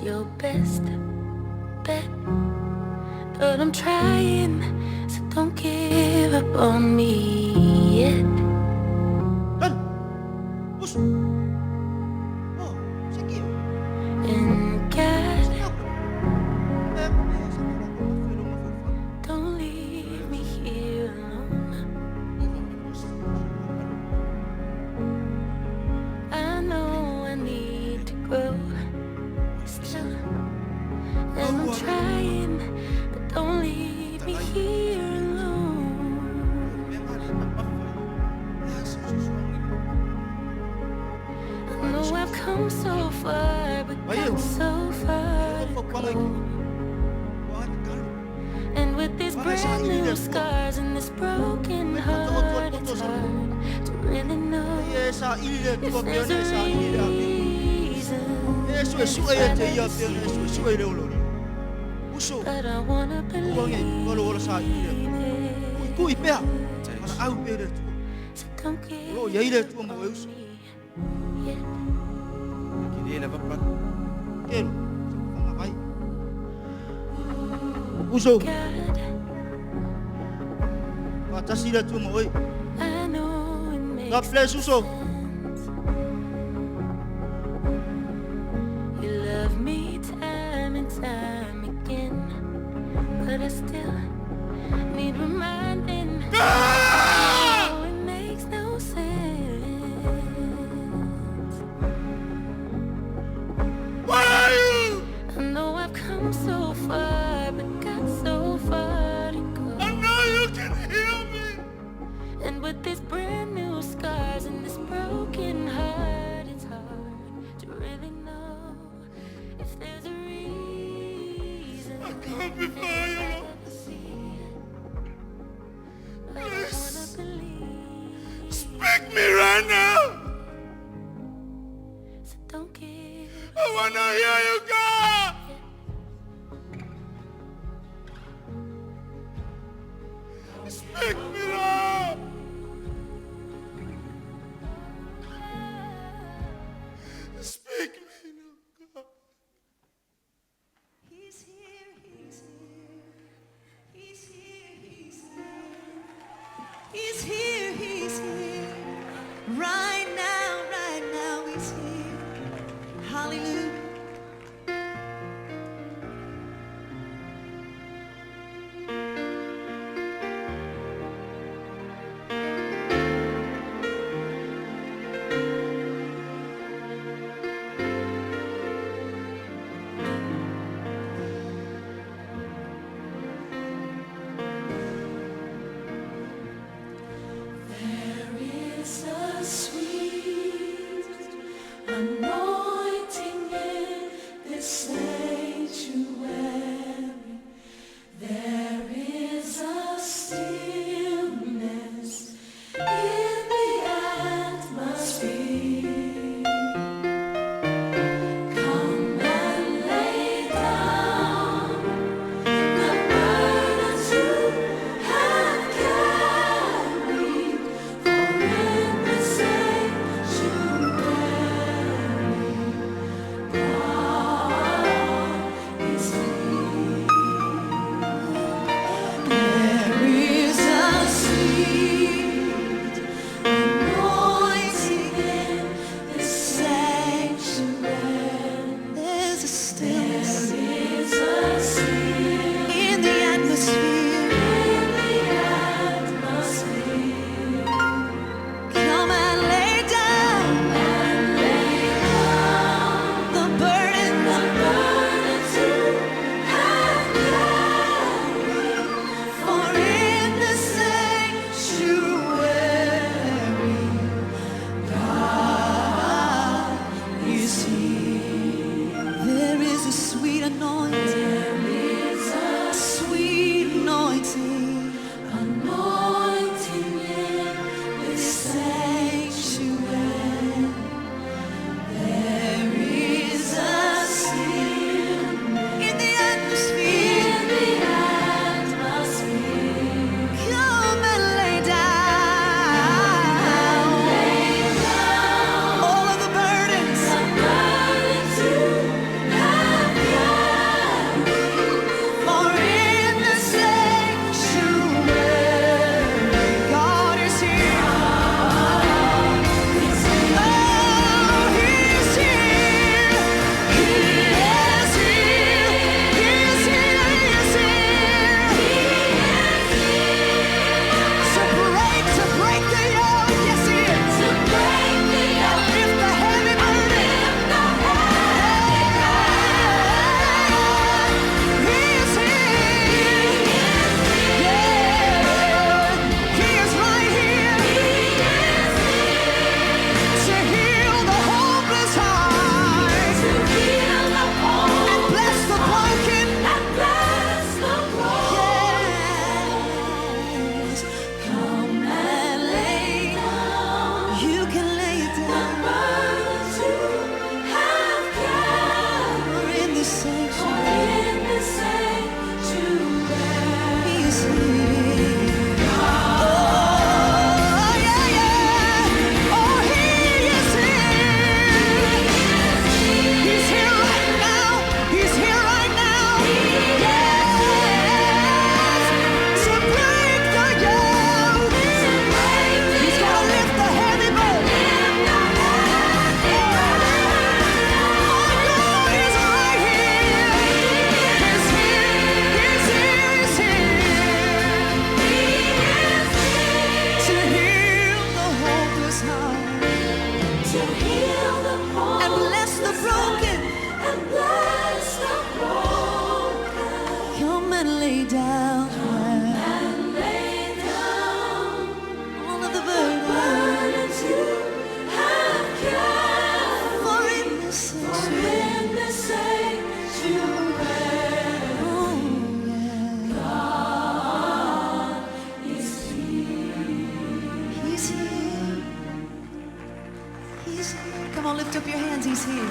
your best bet, but I'm trying, so don't give up on me yet. Kan. Uso. Oh, siki. And God, don't leave me here alone. I know I need to grow still, and I'm trying, but don't leave me here alone. I know I've come so far, but got so far to go. And with these brand new scars and this broken heart, it's hard to really know if there's a reason. I'd rather see, but I wanna believe it. So don't give up on me yet. Uso, God, I know it God makes bless no Uso. sense. You love me time and time again, but I still need reminding. I know it makes no sense. Where are you? I know I've come so far, but got so far to go. I know you can hear me. And with these brand new scars and this broken heart, it's hard to really know if there's a reason. I come before you, I'd Lord. rather see, but I wanna Please. believe. Speak me right now. So don't give I wanna hear you, God. Speak me, Lord. Speak me now, God. He's here, he's here. He's here, he's here. He's here, he's here. Right now, he's here. Hallelujah. There is a sweet anointing To heal the and bless the broken. And bless the broken. Come and lay down And lay down all of the burdens. burdens you have carried. For in the sanctuary, In the sanctuary, oh yeah. God is here. He's here. He's here. Come on, lift up your hands. He's here.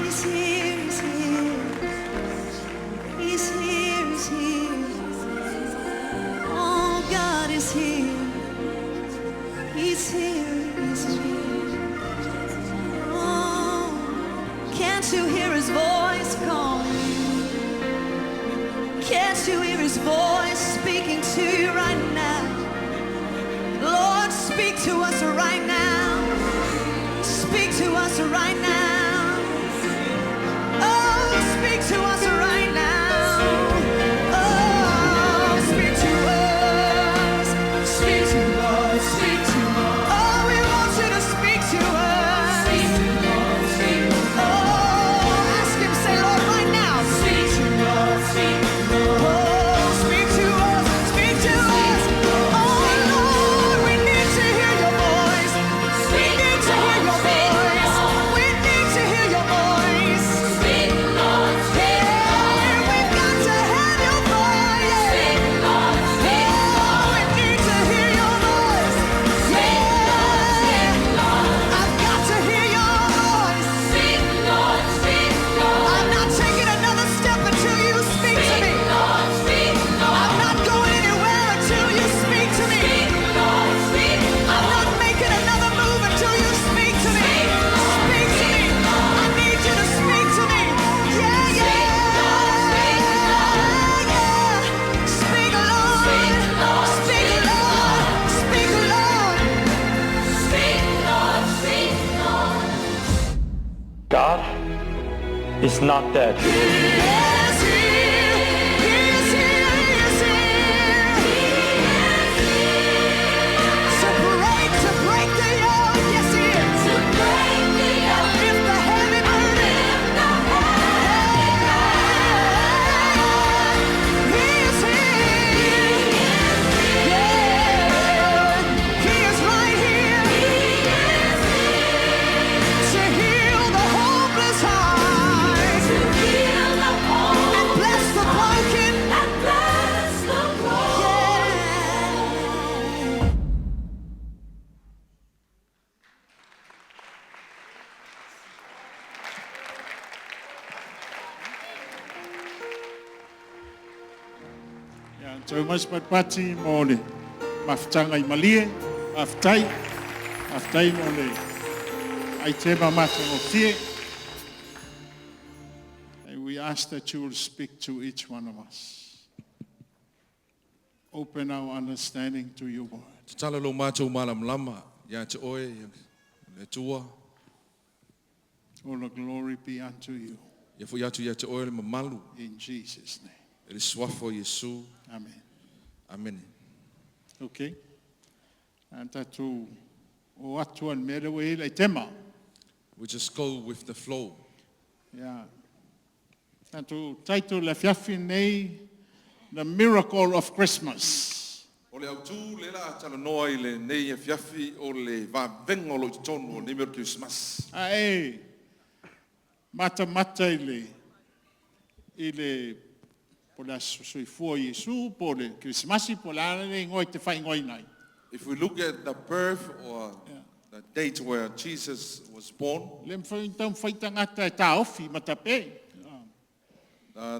He's here. He's here. He's here. He's here. Oh, God is here. He's here. He's here. Oh, can't you hear his voice calling you? Can't you hear his voice speaking to you right now? Lord, speak to us right now. Speak to us right now. Oh, speak to us right now. Oh, speak to us. Speak to us. Speak to us. Oh, we want you to speak to us. Speak to Lord, speak. Oh, ask him, say, Lord, right now. Speak to Lord, speak. Oh, speak to us, speak to us. Oh, Lord, we need to hear your voice. We need to hear your voice. We need to hear your voice. Speak, Lord, speak. Yeah, we've got to have your voice. Speak, Lord, speak. Oh, we need to hear your voice. Yeah, I've got to hear your voice. Speak, Lord, speak, Lord. I'm not taking another step until you speak to me. Lord, speak, Lord. I'm not going anywhere until you speak to me. Speak, Lord, speak. I'm not making another move until you speak to me. Speak to me. I need you to speak to me. Yeah, yeah, yeah. Speak, Lord. Speak, Lord. Speak, Lord. Speak, Lord, speak, Lord. God is not dead. He is here. He is here. He is here. To break the yoke. Yes, he is. To break the yoke. Lift the heavy burden. He is here. Yeah. He is right here. To heal the hopeless heart To heal the hopeless and bless the broken. and bless the broken. Yeah. Ia, tau mai se patipati mo le mafutaga i malie, faafetai, faafetai mo le aitema matagofie. And we ask that you will speak to each one of us. Open our understanding to your word. Tatala lo mātou malamalama ia te oe le Atua. All the glory be unto you. Ia fo'i atu ia te oe le mamalu. In Jesus' name. I le suafa o Iesu. Amen. Amene. Okay. And tatou o atu an mea le le tema. We just go with the flow. Yeah. Tatou title le afiafi nei, The Miracle of Christmas. O le autū le la talanoa i le nei afiafi o le vavenga o lo i totonu o nei mea o le Christmas. A e mata mata i le po le aso soifua Iesu, po le Krisimasi, po le ana le ngoi te whai ngoi nei. If we look at the birth or the date where Jesus was born, Le mwhai tau mwhai tangata e tāofi matape.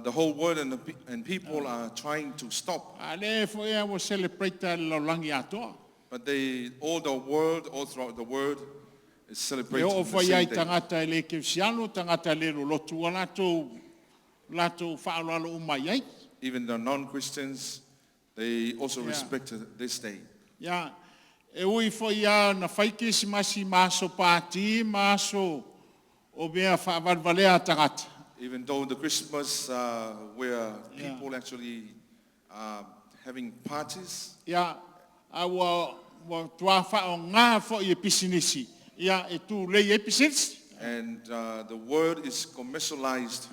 the whole world and people are trying to stop. A le fo ea wa celebrate a lalolagi atoa. But all the world, all throughout the world, is E celebrating o the fai ai same day. tangata e le keusiano, tangata le lolotu a latou, latou whaaloalo umai ai. Even the non-Christians, they also respect this day. Ia, e ui fo ia na whai Krisimasi maso pāti, maso o mea whaavalvalea tangata. Even though the Christmas where people actually having parties, Ia, a ua, ua tua whao ngā fo i e pisinisi. Ia e tūlei ai pisinisi. And the word is commercialized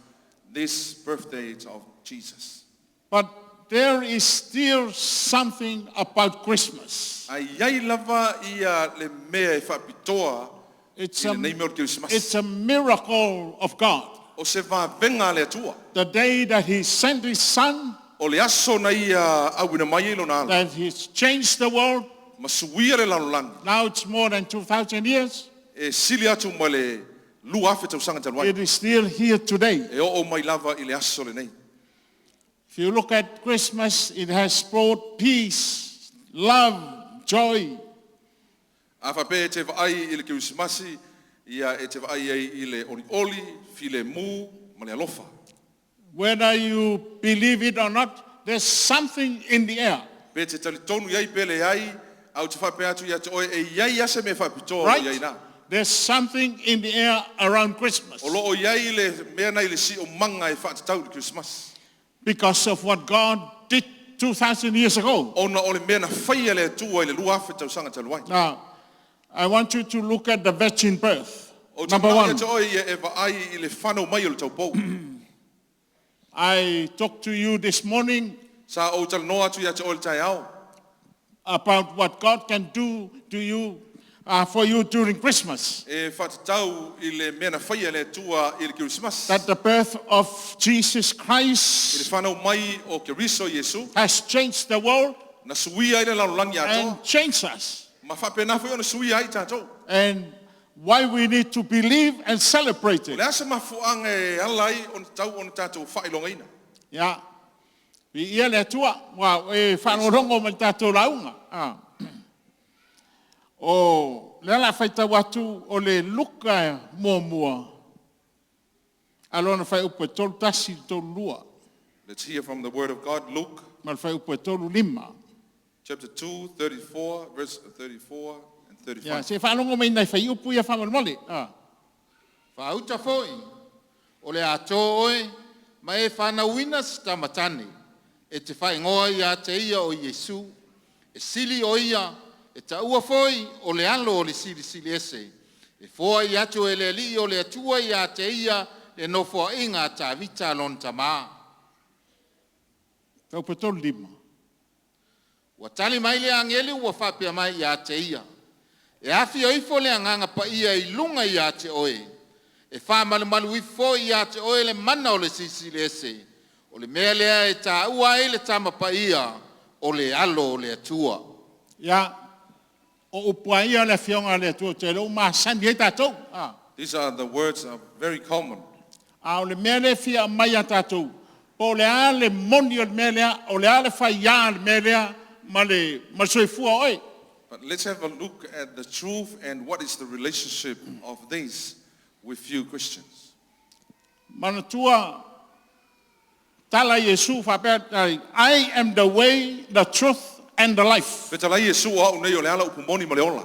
this birth date of Jesus. But there is still something about Christmas. Ae iai lava ia le mea e faapitoa It's i a, lenei mea o le Kerisimasi. it's a miracle of God. O se vavega a le Atua. The day that he sent his son, O le aso na ia auina mai ai lona alo. that he's changed the world. Ma suia le lalolagi. Now it's more than 2,000 years. E sili atu ma le 2,000 tausaga talu ai. It is still here today. E oo mai lava i le aso lenei. If you look at Christmas, it has brought peace, love, joy. A faapea e te vaai i le Kerisimasi, ia e te vaai ai i le olioli, filemu ma le alofa. Whether you believe it or not, there's something in the air, Pe te talitonu iai pe leai, ae ou te faapea atu ia te oe, e iai lava se mea faapitoa o lo o iai right? na. There's something in the air around Christmas O lo o iai le mea nei le siomaga e faatatau i le Kerisimasi. because of what God did 2,000 years ago. Ona o le mea na faia e le Atua i le 2,000 tausaga talu ai. Now, I want you to look at the virgin birth. Ou te Number manao ia one, te oe ia e vaai i le whanau mai o le taupou. I talked to you this morning Sa ou talanoa atu ia te oe i le taeao. about what God can do to you, for you during Christmas. E faatatau i le mea na faia e le Atua i le Kerisimasi. That the birth of Jesus I le Christ whanau mai o Keriso Iesu, has changed the world na suia ai le lalolagi atoa. and changed us. Ma faapena foi ona suia ai tatou. And why we need to believe and celebrate O it. le a se mafuaaga e ala ai ona tatau ona tatou faailogaina. Ia, viia le Atua, ua e faalogologo ma le tatou lauga. Ah. O lea o le a faitau atu o le Luka muamua, a lona fuaiupu e 31 i le 32, Let's hear from the word of God, Luke ma le fuaiupu e 35. chapter 2, 34, verse 34 and 35. Ia, se i faalogo mai nai fuaiupu ia faamolemole. Ah. Faauta foi, o le a tō oe, ma e fanauina se tama tane, e te faaigoa ia te ia o Iesu, e sili o ia, e taua foi o le alo o le Silisili Ese, e foai atu e le Alii o le Atua ia te ia le nofoaiga a Tavita lona tamā. Fuaiupu e 35. Ua tali mai le agelu ua faapea mai ia te ia, E afio ifo le Agaga Paia i luga ia te oe, e faamalumalu ifo foi ia te oe le mana o le Silisili Ese, o le mea lea e taua ai le Tama Paia o le Alo o le Atua. Ia, o upu lava ia a le Afioga a le Atua ou te iloa ua masani ai tatou. Ah. These are the words are very common. A o le mea lea e fia aumai ia tatou, po o le a le moni o le mea lea, o le a le faiā o le mea lea ma le, ma le soifua o oe. But let's have a look at the truth and what is the relationship of this with you Christians. Manatua tala Iesu faapea, I am the way, the truth and the life. Fetalai Iesu o au nei o le ala upu moni ma le ola.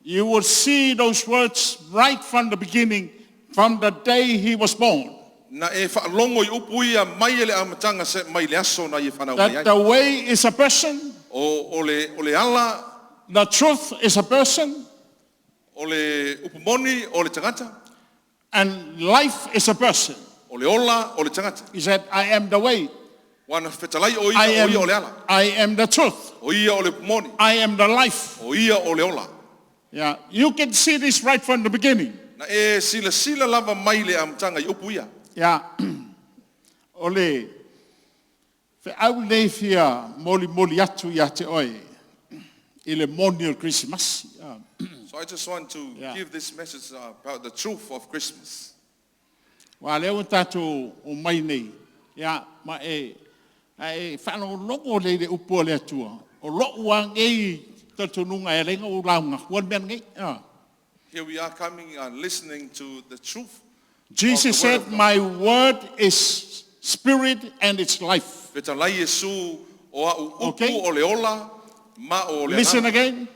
You will see those words right from the beginning, from the day he was born. Na e faalogo i upu ia mai e le amataga se mai le aso na ia fanau mai That ai. the way is a person, O, o, le, o le ala, the truth is a person, o le upu moni o le tagata, and life is a person. o le ola o le tagata. He said, I am the way. Ua na fetalai o I ia, o am, ia o le ala. I am the truth. O ia o le upu moni. I am the life. O ia o le ola. Yeah, you can see this right from the beginning. Na e silasila lava mai le amataga i upu ia. Yeah. O le feau lenei fia molimoli atu ia te oe i le moni o le Kerisimasi. Ah. So I just want to Yeah. give this message about the truth of Christmas. Aua lea ua tatou omai nei, ia, ma e, a e faalogologo lelei i le upu a le Atua, o lou lava nei talitonuga e ala ai ona ou lauga atua le mea lenei. Ah. Here we are coming and listening to the truth. Jesus Of the word said, of God. my word is spirit and it's life. Fetalai Iesu o au upu Okay. o le ola ma o le Listen agaga. again.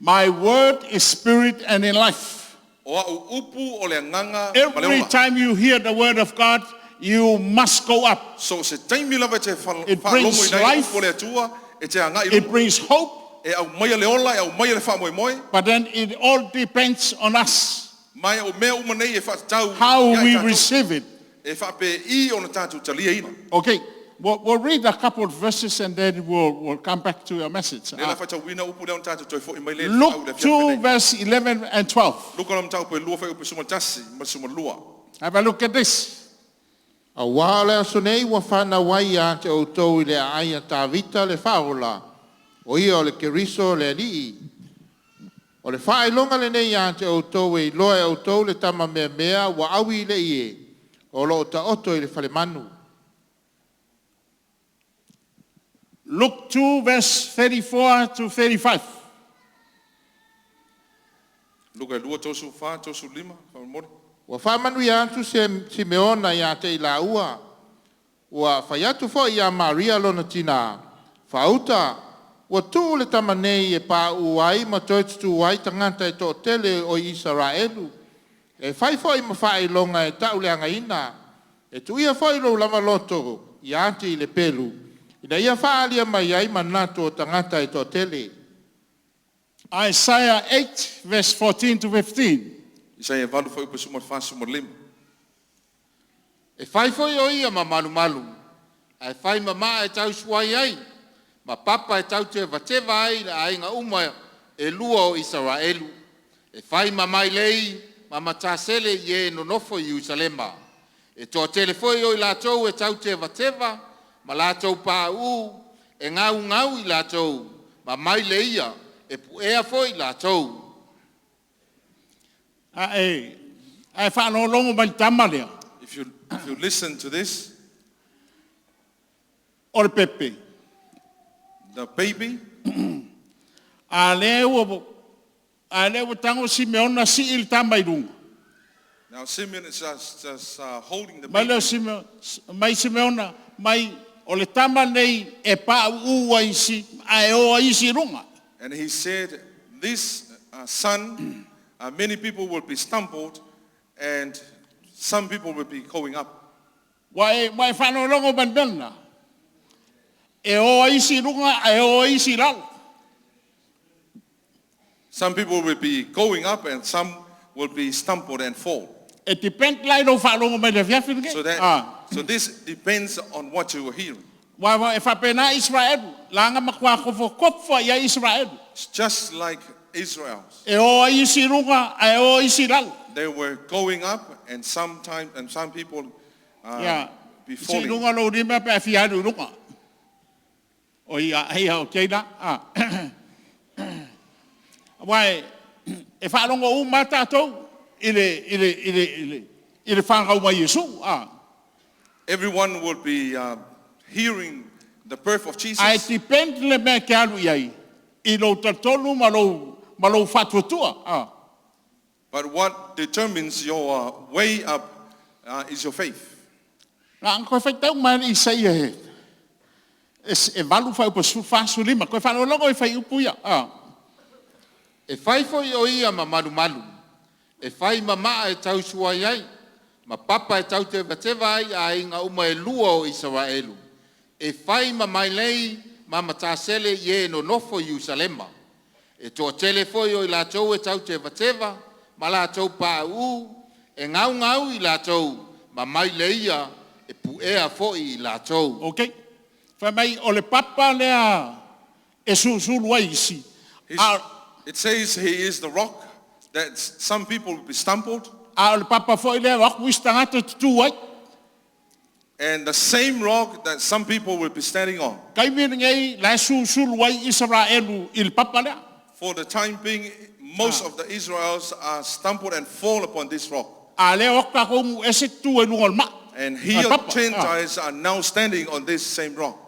My word is spirit and in life. O au upu o le agaga ma le Every ola. time you hear the word of God, you must go up. So se taimi lava e te It brings faalogo i nai life. upu o le Atua e te agai It luma. brings hope. E au mai le ola, e au mai le whaamoemoe. But then it all depends on us, Mai o mea uma nei e whaatatau how ia i we tātou. receive it. E whaape i ona tātou talia ina. Okay, we'll read a couple of verses and then we'll come back to your message. Le la whaitauina upu lea ona tātou toi fo i mai le au Luke le 2, whia nei. verse 11 and 12. Luka la mtau pe lua whai upu suma tasi, ma suma lua. Have a look at this. Auā o le aso nei ua whānau ai ia te outou i le aai a Tavita le whaola, o ia o le Keriso le alii. O le whailonga le nei ia te outou e iloa e outou le tama mea mea ua awi i le ie, o lo o taoto i le falemanu. Luke 2, verse 34 to 35. Luka e lua tosu wha, tosu lima, whaamori. Ua whaamanuia atu se Simeona ia te i laua. Ua whaiatu fo ia Maria lona tina. Whauta, ua tuu le tama nei e pā uai ma toi tutu ai tangata e tō tele o Israelu. E whai foi ma whailonga e tau le angaina. E tuia foi lo lava loto i ati i le pelu. Ina ia whaalia mai ai manatu o tangata e tō tele. Isaiah 8, verse 14 to 15. Isaia valu whai upu suma wha, suma lima. E whai foi o ia ma malu malu, a e whai ma maa e tau suai ai, ma papa e tau te wateva ai le ainga uma e lua o Israelu. E whai ma mai lei, ma matasele i e nonofo i Ierusalema. E toa tele foi o i latou e tau te wateva, ma latou pāu, e ngau ngau i latou, ma mai le ia, e puea foi i latou. A e, a e whaalolongo mai le tama lea, If you listen to this, o le pepe. the baby, A lea ua, a lea ua tango Simeona si i le tama i lunga. Now Simeon is just holding the Mai leo baby. Simeona, mai Simeona, mai o le tama nei e pa ua isi, a e oa isi i lunga. And he said, this son, many people will be stumbled and some people will be going up. Wa e whaalolongo mai le mea. E oa isi i lunga, a e oa isi i lalo. Some people will be going up and some will be stumbled and fall. E depend lai lo whaalongo mai le fiafi nge. So that, Ah. so this depends on what you are hearing. Wa wa e whapena Israel, langa makwa kofo kofa ia Israel. It's just like Israel's. E oa isi i lunga, a e oa isi i lalo. They were going up and sometimes and some people Ia, be si falling. lunga lo rima pe fia alu lunga. O ia, ia, o keina. Ah. Wai, e whaalongo u mātātou i le, i le, i le, i le, i le whangau mai Yesu. Ah. Everyone will be hearing the birth of Jesus. Ai depend le mea ke alu iai, i lo tatolu ma lo whatuatua. Ah. But what determines your way up is your faith. Nā, ang koe whaitau mai i sei e, e, e valu whai upa su whasu lima. Koe whalolongo i whai upu ia. Ah. E whai foi o ia ma malu malu, e whai ma maa e tau suai ai, ma papa e tau te wateva ai a inga uma e lua o Israelu. E whai ma mai lei ma matasele i e nonofo i Ierusalema. E toa tele foi o i latou e tau te wateva, ma latou pāu, e ngau ngau i latou, ma mai le ia, e puea foi i latou. Ok. Whai mai, o le papa lea e susulu ai isi. It says he is the rock that some people will be stumbled. A o le papa foi lea waku isi tangata tutu ai. And the same rock that some people will be standing on. Kai mene ngei la susulu ai Israelu i le papa lea. For the time being, most of the Israels are stumbled and fall upon this rock. A lea waku kako mu ese tu e lunga o le maa. And here A papa. Gentiles are now standing on this same rock.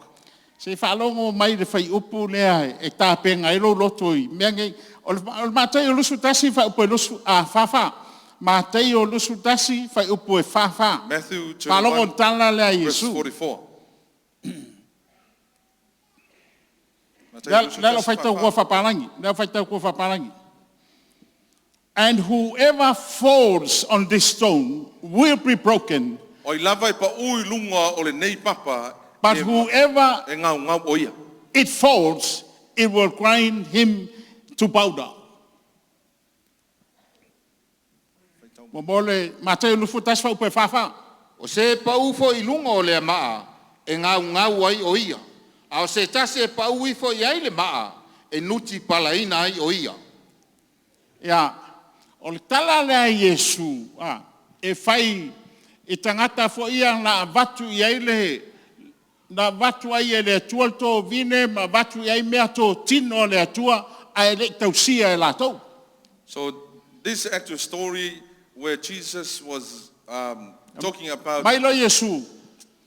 Se whaalongo mai le whai upu lea e tāpenga e lo loto i. Mea ngei, o le mātai o lusu tasi whai upu e lusu a whawha. Mātai o lusu tasi whai upu e whawha. Matthew Whaalongo 21, tala lea verse Yesu. 44. Lea lo whaitau kua whaparangi. Lea whaitau kua whaparangi. And whoever falls on this stone will be broken, O i lava e pa ui lunga o le nei papa but e, whoever e ngau ngau o ia. it falls, it will grind him to powder. Mo le Mateo 21 faupu e 44. O se pau ifo i luga o lea maa, e gaugau ai o ia. A o se tasi e pau ifo i ai le maa, e nutipalaina ai o ia. Ia, o le tala lea a Iesu e fai i tagata foi ia na avatu i ai le na avatu ai e le Atua le tovine ma avatu i ai meatotino a le Atua ae le i tausia e latou. So this actual story where Jesus was talking about Mai loa Iesu,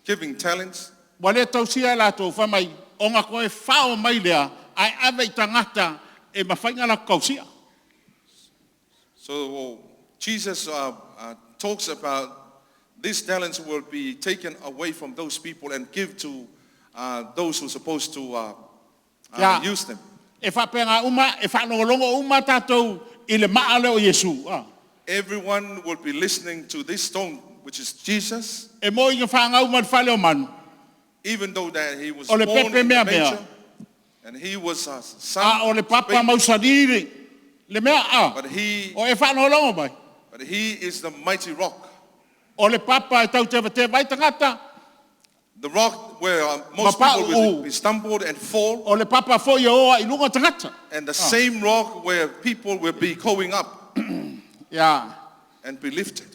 giving talents, ua le tausia e latou, fai mai, ona toe fao mai lea, ae ave i tagata e mafai ona latou tausia. So Jesus talks about these talents will be taken away from those people and give to those who are supposed to use them. E faapena uma, e faalogologo uma tatou i le maa lea o Iesu. Ah. Everyone will be listening to this stone, which is Jesus, E moi na fanau mai le fale o manu, even though that he was o le born pepe in the mea mea, manger and he was a son, a o le papa baby, mausali le mea a. but he, O e faalogologo mai. but he is the mighty rock, O le papa e tautevateva ai tagata, the rock where most Ma people will pa'u. be stumbled and fall, o le papa foi e oa i luga tagata. and the same rock where people will be going up Ia. and be lifted.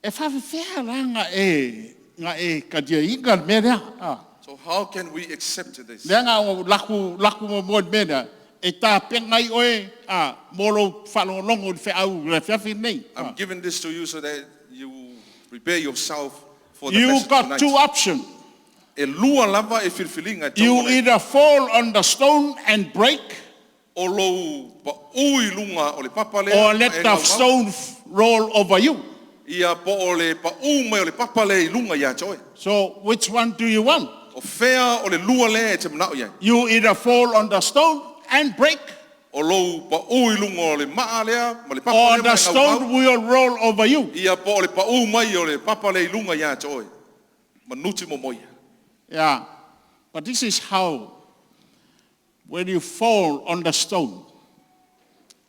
E faafefea la na e, na e kadiaina le mea lea. Ah. So how can we accept this? Lea na o laku, laku mo mo le mea lea, e tapenga ai oe, a, mo lou faalogologo i le feau i le afiafi lenei. I'm giving this to you so that you prepare yourself for the You message got tonight. two options. E lua lava e filifiliga e tau You ole. either fall on the stone and break, O lou pa'u i luga o le papa lea or ma let e the gaugau. stone roll over you. Ia po o le pa'u mai o le papa lea i luga ia te oe. So which one do you want? O fea o le lua lea e te mana'o i ai. You either fall on the stone and break, O lou pa'u i luga o le ma'a lea ma le papa or lea ma the e stone gaugau. will roll over you. Ia po o le pa'u mai o le papa lea i luga ia te oe. Manuti momoia. Yeah. But this is how, when you fall on the stone,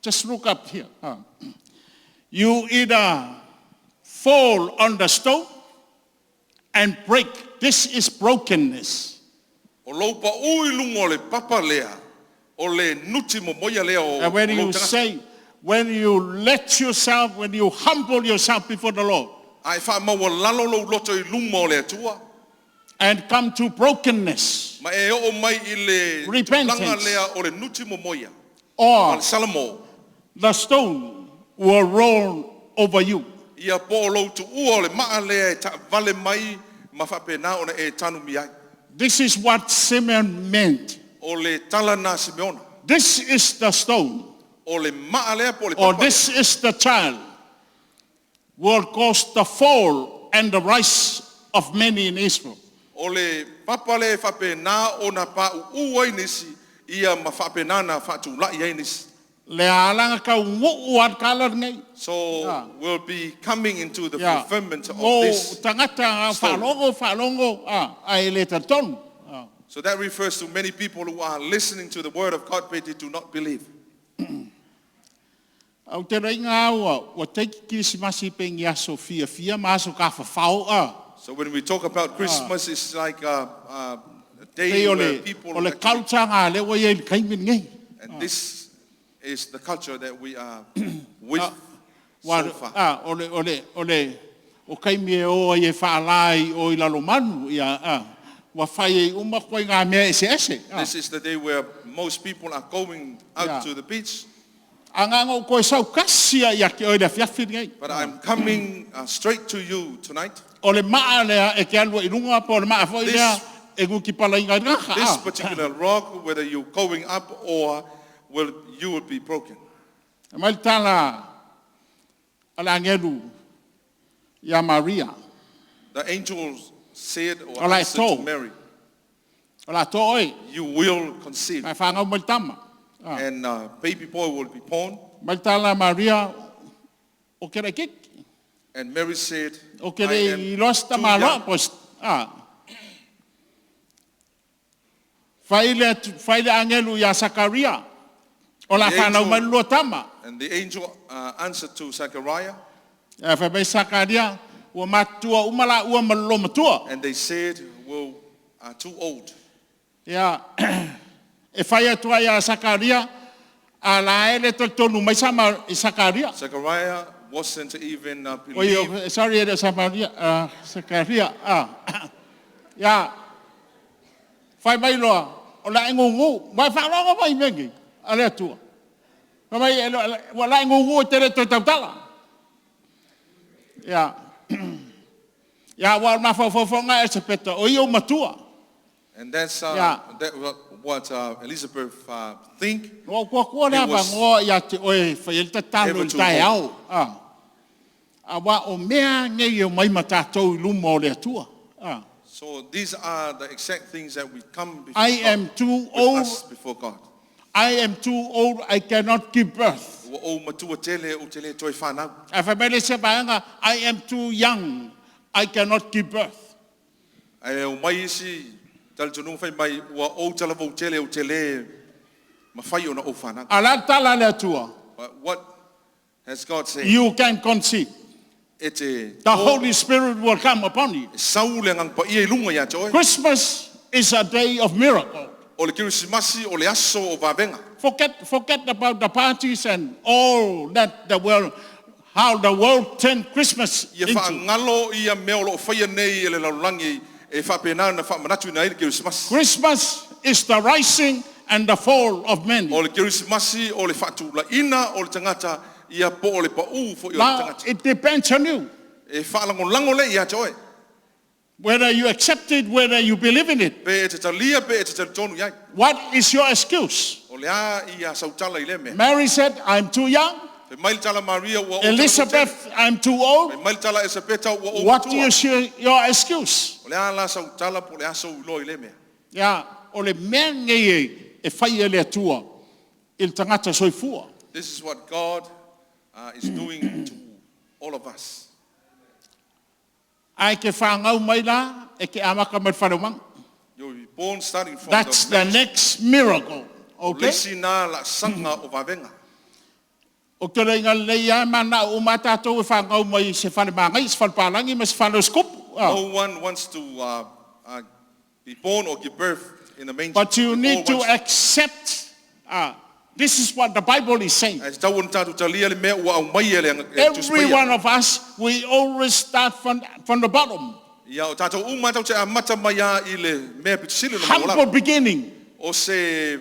just look up here. You either fall on the stone and break. This is brokenness. O lou pa'u i luga o le papa lea, o le nuti momoia lea o, And when o lou you tagata. say, when you let yourself, when you humble yourself before the Lord Ae faamaualalo lou loto i luma o le Atua, and come to brokenness ma e oo mai i le Repentance. tulaga lea o le nuti momoia, or o le Salamo, the stone will roll over you. ia po o lou tuua o le maa lea e taavale mai ma faapena ona e tanumi ai. This is what Simeon meant. O le tala na Simeona, This is the stone, o le maa lea po o le or papa lea, this is the child, will cause the fall and the rise of many in Israel. o le papa lea e faapena ona pa'u'u ai nisi, ia ma faapena na faatula'i ai nisi. Le alanga kau nguu an kala nei. So we'll be coming into the Yeah. fulfillment of Mo this. tangata nga story. faalogo faalogo a e le talitonu. Ah. So that refers to many people who are listening to the word of God, but they do not believe. Au te reinga au a, ua teiki kirisimasi pe ngi aso fia fia ma aso ka whawhao a. So when we talk about Christmas, it's like a Pei day o where le, people o le actually- culture ngā le ua ia i le kaimi nei. and this is the culture that we are with Wa, so far. a, o le, o le, o le, o kaimi e o ai e whaalai o i lalo manu, ia, a, ua whai e uma koe ngā mea ese ese. A, This is the day where most people are going out Yeah. to the beach, a ngā ngau koe sau kasi a ia ke oi le fiafi nei. but I'm coming straight to you tonight. O le maa lea e ke alua i lunga, po o le maa foi This- lea e nguki pala inga i ngaka. This A. particular rock, whether you're going up or will you will be broken. E mai le tala a le angelu ia Maria. The angel said or O la e answered to tō. Mary, O la tō oi, you will conceive, mai whangau mai le tama. and baby boy will be born. Mai le tala a Maria, o ke rei kiki. And Mary said, O ke I rei am i loa sita too maloa, young. po ah. Fai le agelu ia Sakaria. O la The whanau angel- mai lua tama. And the angel answered to Zechariah, Ia fai mai Sakaria, ua matua uma la ua ma lo matua. and they said, "We are too old." Ia, e fai atua ia Sakaria, a la ele tolu mai sama i Sakaria. Zechariah wasn't even Oi, believed. sorry, e le o Samaria, Sakaria. Ia, fai mai loa, o la e ngungu, mai whaalongo mai mengi, a le atua. Fai mai, e ua la e ngungu e te le toe tautala. Ia, ia, ua mawhawhawhonga e se peta, o ia matua. And that's Yeah. that what Elizabeth think. No kua kua He le was ava ngoa ia te oe whai el tatalo ever i too tae old. ao. Ah. A wa o mea ngei o mai matatou i luma o le atua. Ah. So these are the exact things that we come before I God, am too with old. us before God. I am too old, I cannot give birth. Ua o matua tele o tele toi whanau. A whai mai le se vaega, I am too young, I cannot give birth. Ai o mai isi talitonunga fai mai ua o talavou tele o tele mawhai ona o whanau. A la tala le atua, But what has God said? you can conceive. E te The Holy Spirit will come upon you. e sau le ngang pa ia i lunga ia te oe. Christmas is a day of miracle. O le kirisimasi o le aso o vavenga. Forget about the parties and all that the world, how the world turned Christmas Ia into. whaangalo ia mea o loo whaia nei e le lalulangi e whapena na whaamanatu ina i le kirisimasi. Christmas is the rising and the fall of many. O le kirisimasi o le whaatula ina o le tangata ia po o le pa u fo i o le Now, tangata. it depends on you, E whaalangolango le ia te oe. whether you accept it, whether you believe in it. Pe e te talia, pe e te talitonu iai. What is your excuse? O le a ia sautala i le mea. Mary said, I'm too young. Fe mai le tala Maria ua o Elizabeth, I'm too old. Fe mai le tala Esapeta ua o What matua. is your excuse? O le a la sautala po le aso ulo i le mea. Ia, o le mea nei e whai e le atua, i le tangata soifua. This is what God is doing to all of us. Ai ke whāngau mai la, e ke amaka mai whare You'll be born starting from That's the the next miracle. Okay? Lesi nā la sanga o vavenga. O te reinga lei a mana o mātātou e whāngau mai se whare māngai, se whare pālangi, ma se whare skupu. Ah. No one wants to be born or give birth in a manger. But you We all need to want- accept, this is what the Bible is saying. Ai, tau ona tātou talia le mea ua au mai e le anga- e Every tusipaia. one of us, we always start from the bottom. Ia o tātou uma tātou te amata mai a i le mea pitisili no Humble maualalo. beginning. O se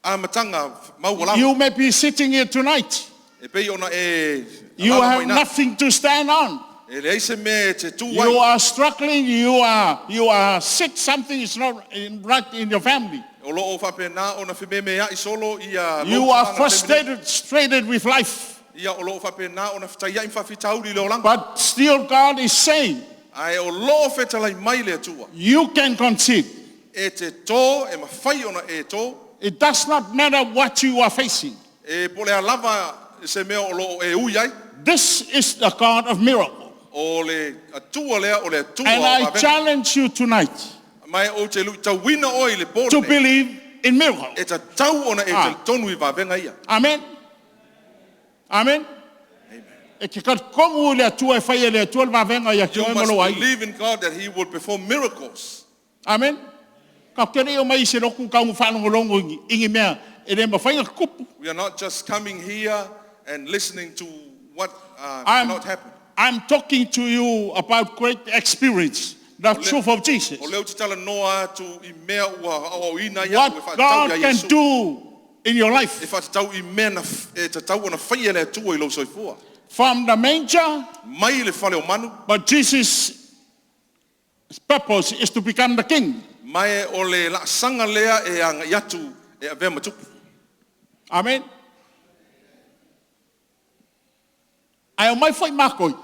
amatanga maualalo. You may be sitting here tonight. E pei ona e You alala have mai nā. nothing to stand on. E leai se mea e te tū You ai. are struggling. You are sick. Something is not right in your family. O lo o whapena ona whimeme ai solo ia You lou are tulaga whemene. frustrated with life. Ia o lo o whapena ona whitai ai mwhawhitauri le olanga. But still God is saying, Ai o lo o whetalai mai le atua. you can conceive. E te tō, e mawhai ona e tō. It does not matter what you are facing. E po le alava se mea o lo o e ui ai. This is the God of miracle. O le atua lea, o le atua And o I vavenga. challenge you tonight Mai o te lui tauina oi le to pōle. believe in miracle. E ta tau ona e Ah. te tonu i vavenga ia. Amen. Amen. E ke kat kongu le atua e whai e le atua le vavenga ia ki You oe must malo ai. believe in God that He will perform miracles. Amen. Ka kere o mai se roku ka ungu whanongolongo ingi mea e le mawhainga kupu. We are not just coming here and listening to what cannot happen. I'm talking to you about great experience, the truth of Jesus. O leo te tala noa atu i mea ua au ina ia What ua whaatau God ia can Yesu. do in your E life. whaatau i mea na, e tatau ona whai e le atua i lau soifua. From the manger, Mai le whale o manu, but Jesus' purpose is to become the king. mai o le laasanga lea e anga i atu e avea matupu. Amen. Ai o mai foi makoi.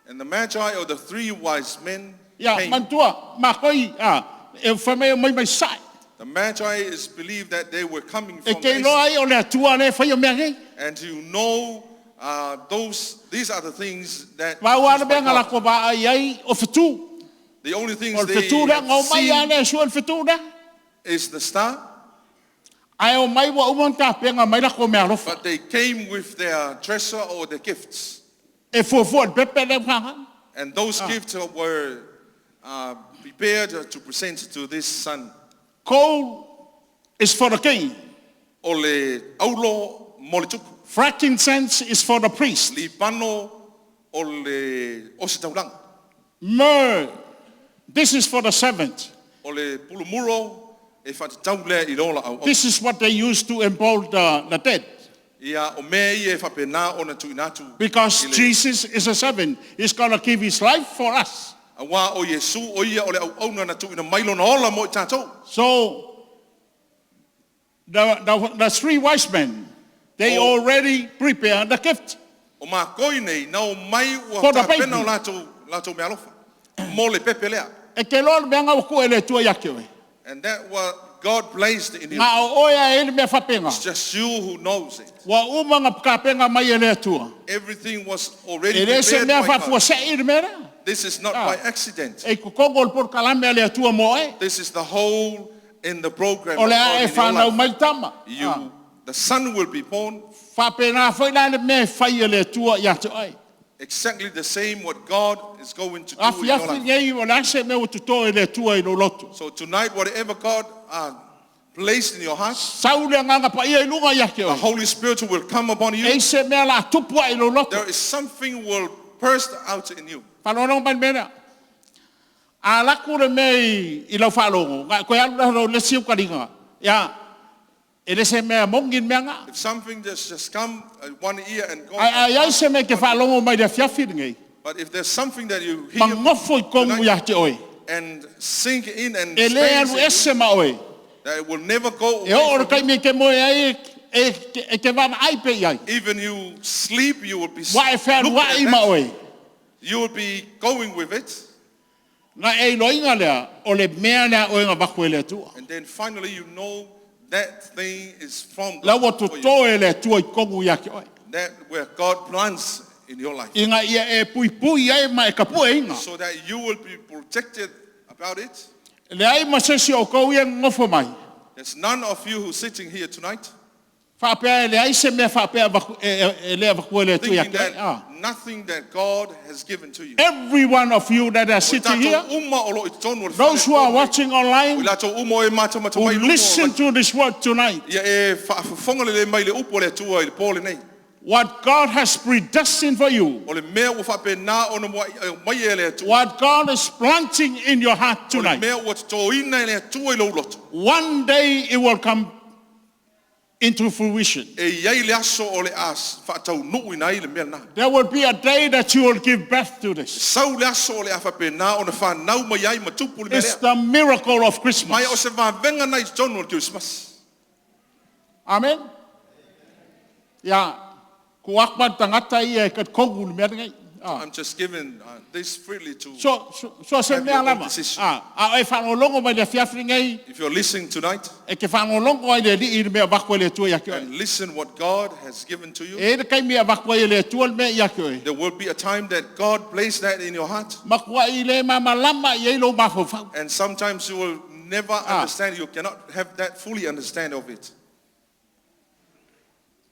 And the Magi or the three wise men Ia, came. mantua, makoi, e whamea o mai mai sai. The Magi is believed that they were coming E from ke the iloa east. ai o le atua le whai o mea nei. And you know these are the things that Vau ana used by mea ngā God. lako vā ai ai o whitu. The only O things le they whitu lea, have ngau mai seen a le sua le whitu lea. is the star, Ae o mai ua uma ona tapena mai latou meaalofa. but they came with their treasure or their gifts. E fuafua i le pepe lea ua faaga. And those gifts were prepared to present to this son. Gold is for the king. O le aulo mo le tupu. Frankincense is for the priest. Libano o le ositaulaga. Myrrh, this is for the servant. O le pulumuro e whaatatau lea i lola au. This is what they used to embalm the dead. Ia o mea ia e whapena ona tuinatu. Because i le- Jesus is a servant. He's going to give his life for us. Awa o Yesu o ia o le au auna na tuina mailo na ola mo i tātou. So, the three wise men, they Oh. already prepared the gift. O mākoi nei, na o mai ua For the tāpena baby. o lātou, lātou mea alofa. Mo le pepe lea. E ke loa le mea ngā waku e le tua ia ke oe. And that what God placed in you. Ngā o oe a e le mea whapenga. It's just you who knows it. Ua uma ngā pakapenga mai e le atua. Everything was already E le se prepared mea by God. whafua se i le mea lea. This is not Ah. by accident. E kukongo le por kalame a le atua mo e. This is the whole in the program O of le God a e in your whanau life. mai tama. You, the son will be born Whapena whai la le mea e whai e le atua i atu ai. exactly the same what God is going to do in Afi your afi life. nei o le ase mea o tuto e le atua i lo loto. So tonight, whatever God placed in your heart, Sau le nganga pa ia i lunga ia ke the oe. Holy Spirit will come upon you. E se mea la tupua i lo loto. There is something will burst out in you. Whalongo mai le mea lea. A laku le mea i lau whalongo. Ngā koe alu la le siu karinga. Ia, e le se mea mongi le mea ngā. If something just come one ear and go, Ai ai ai se mea ke whalongo mai le afiafi nei. but if there's something that you hear Mangofo i kongu ia te oe. and sink in and E le stays alu in you, ese ma oe. that it will never go E o away le from kai me ke moe ai e ke wana ai pe iai. you. Even you sleep, you will be Wa e whea looking rua at i ma that. oe. You will be going with it. Ngā e iloinga lea, o le mea lea oe ngā vaku e le atua. And then finally you know that thing is from La ua God for you. toto e le atua i kongu ia ke oe. That where God plants in your life. I ngā ia e pui pui ai ma e kapua inga. So that you will be protected about it. Le ai ma sesi o kou ia ngofo mai. There's none of you who's sitting here tonight Whaapea e le ai se mea whaapea e lea vaku e le atua ia thinking ke oe. that Ah. nothing that God has given to you. Every one of you that are O sitting here, tātou uma o lo i tonu o le those who are whare watching O online, lātou uma o e mātou mata who mai lunga o listen to this word tonight, Ia e whaafafonga le le mai le upo le atua i le pōle nei. what God has predestined for you, O le mea ua whaape nā ona mua i- mai e le atua. what God is planting in your heart O le tonight, mea ua tōina e le atua i lou loto. one day it will come into fruition. E iai le aso o le as whaatau nuu ina i le mea nā. There will be a day that you will give birth to this. Sau le aso o le a whaape nā ona whanau mai ai matupu le mea It's lea. the miracle of Mai o Christmas. se vāwenga nei tonu o le Christmas. Amen. Ya, ku akpa tangata ia e kat kongu le mea nei. Ah. I'm just giving this freely to... So se Have mea your own lava. decision. Ah, a e whanolongo mai le fiafri nei, If you're listening tonight e ke whanolongo ai le li i le mea vaku e le atua ia ke oe. and listen what God has given to you, E le kai mea vaku ai le atua le mea ia ke oe. there will be a time that God placed that in your heart. Makua i le mamalama i ei lo mafofau. And sometimes you will never understand, you cannot have that fully understand of it.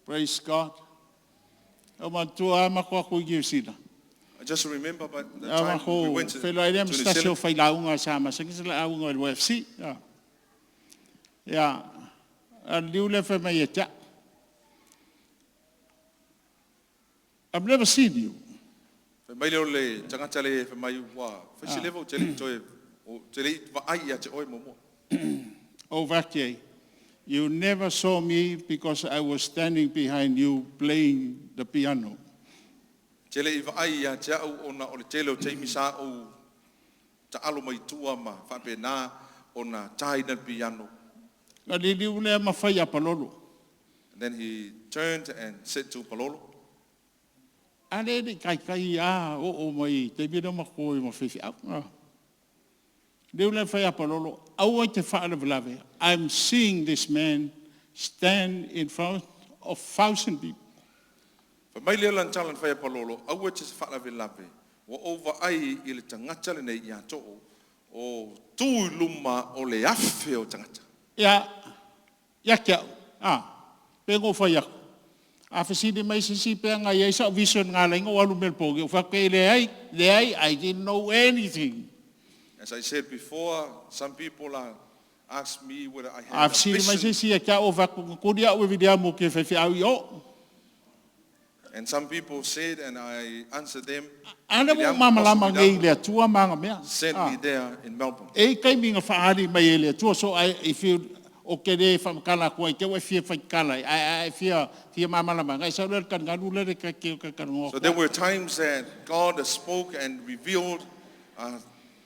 Praise God. O matua makua kui ki usina. I just remember but the A time we mako went to, whenua to i New mstasio Zealand, whai launga sa masangi sa launga i le UFC. Ya. Ya. A liu le whai mai e tia. I've never seen you. Fai mai leo le tangata le fai mai ua, fai se lewa o te le toe, o te le vaai ia te oe momoa. O Vakiai, you never saw me because I was standing behind you playing the piano. Te le i vaai ia te au ona o le tele o teimi sa o ta alo mai tua ma whape nā ona tāina le piano. Nga liliu lea mawhai a palolo. And then he turned and said to Palolo, A le le kai kai a o o mai te mira ma koe ma whiwhi au. Ah. Leu le whai a palolo, aua te whaalavelawe. I'm seeing this man stand in front of 1,000 people. Fai mai lea lan talan whai a Palolo, aua te se whaalawe lawe, wa o vaai i le tangata le nei ia too, o tū i luma o le afe o tangata. Ia, ia te au, a, pe na ou fai atu, a fesili mai se isi pe ana i ai sau vision na ala ai ona ou alu i Melepone, ou fai atu, e leai, leai, I didn't know anything. As I said before, some people are asked me whether I A had a fesili mai se vision. isi ia te au, ou fai atu, na tuli au e Viliamu ou te faifeau i o. And some people said, and I answered them, A lea ua ou Viliamu, malamalama Apostle nei i Viliamu le Atua ma ana mea. sent Ah. me there in Melbourne. E i ai taimi na faaali mai e le Atua, so I, if you, ou te le faamatala atua i te i ua e fia faitala ai, ae a e fia, fia malamalama, ona e sau lea i le taligalu lea ta te talatalanoa So atu there ai. were times that God spoke and revealed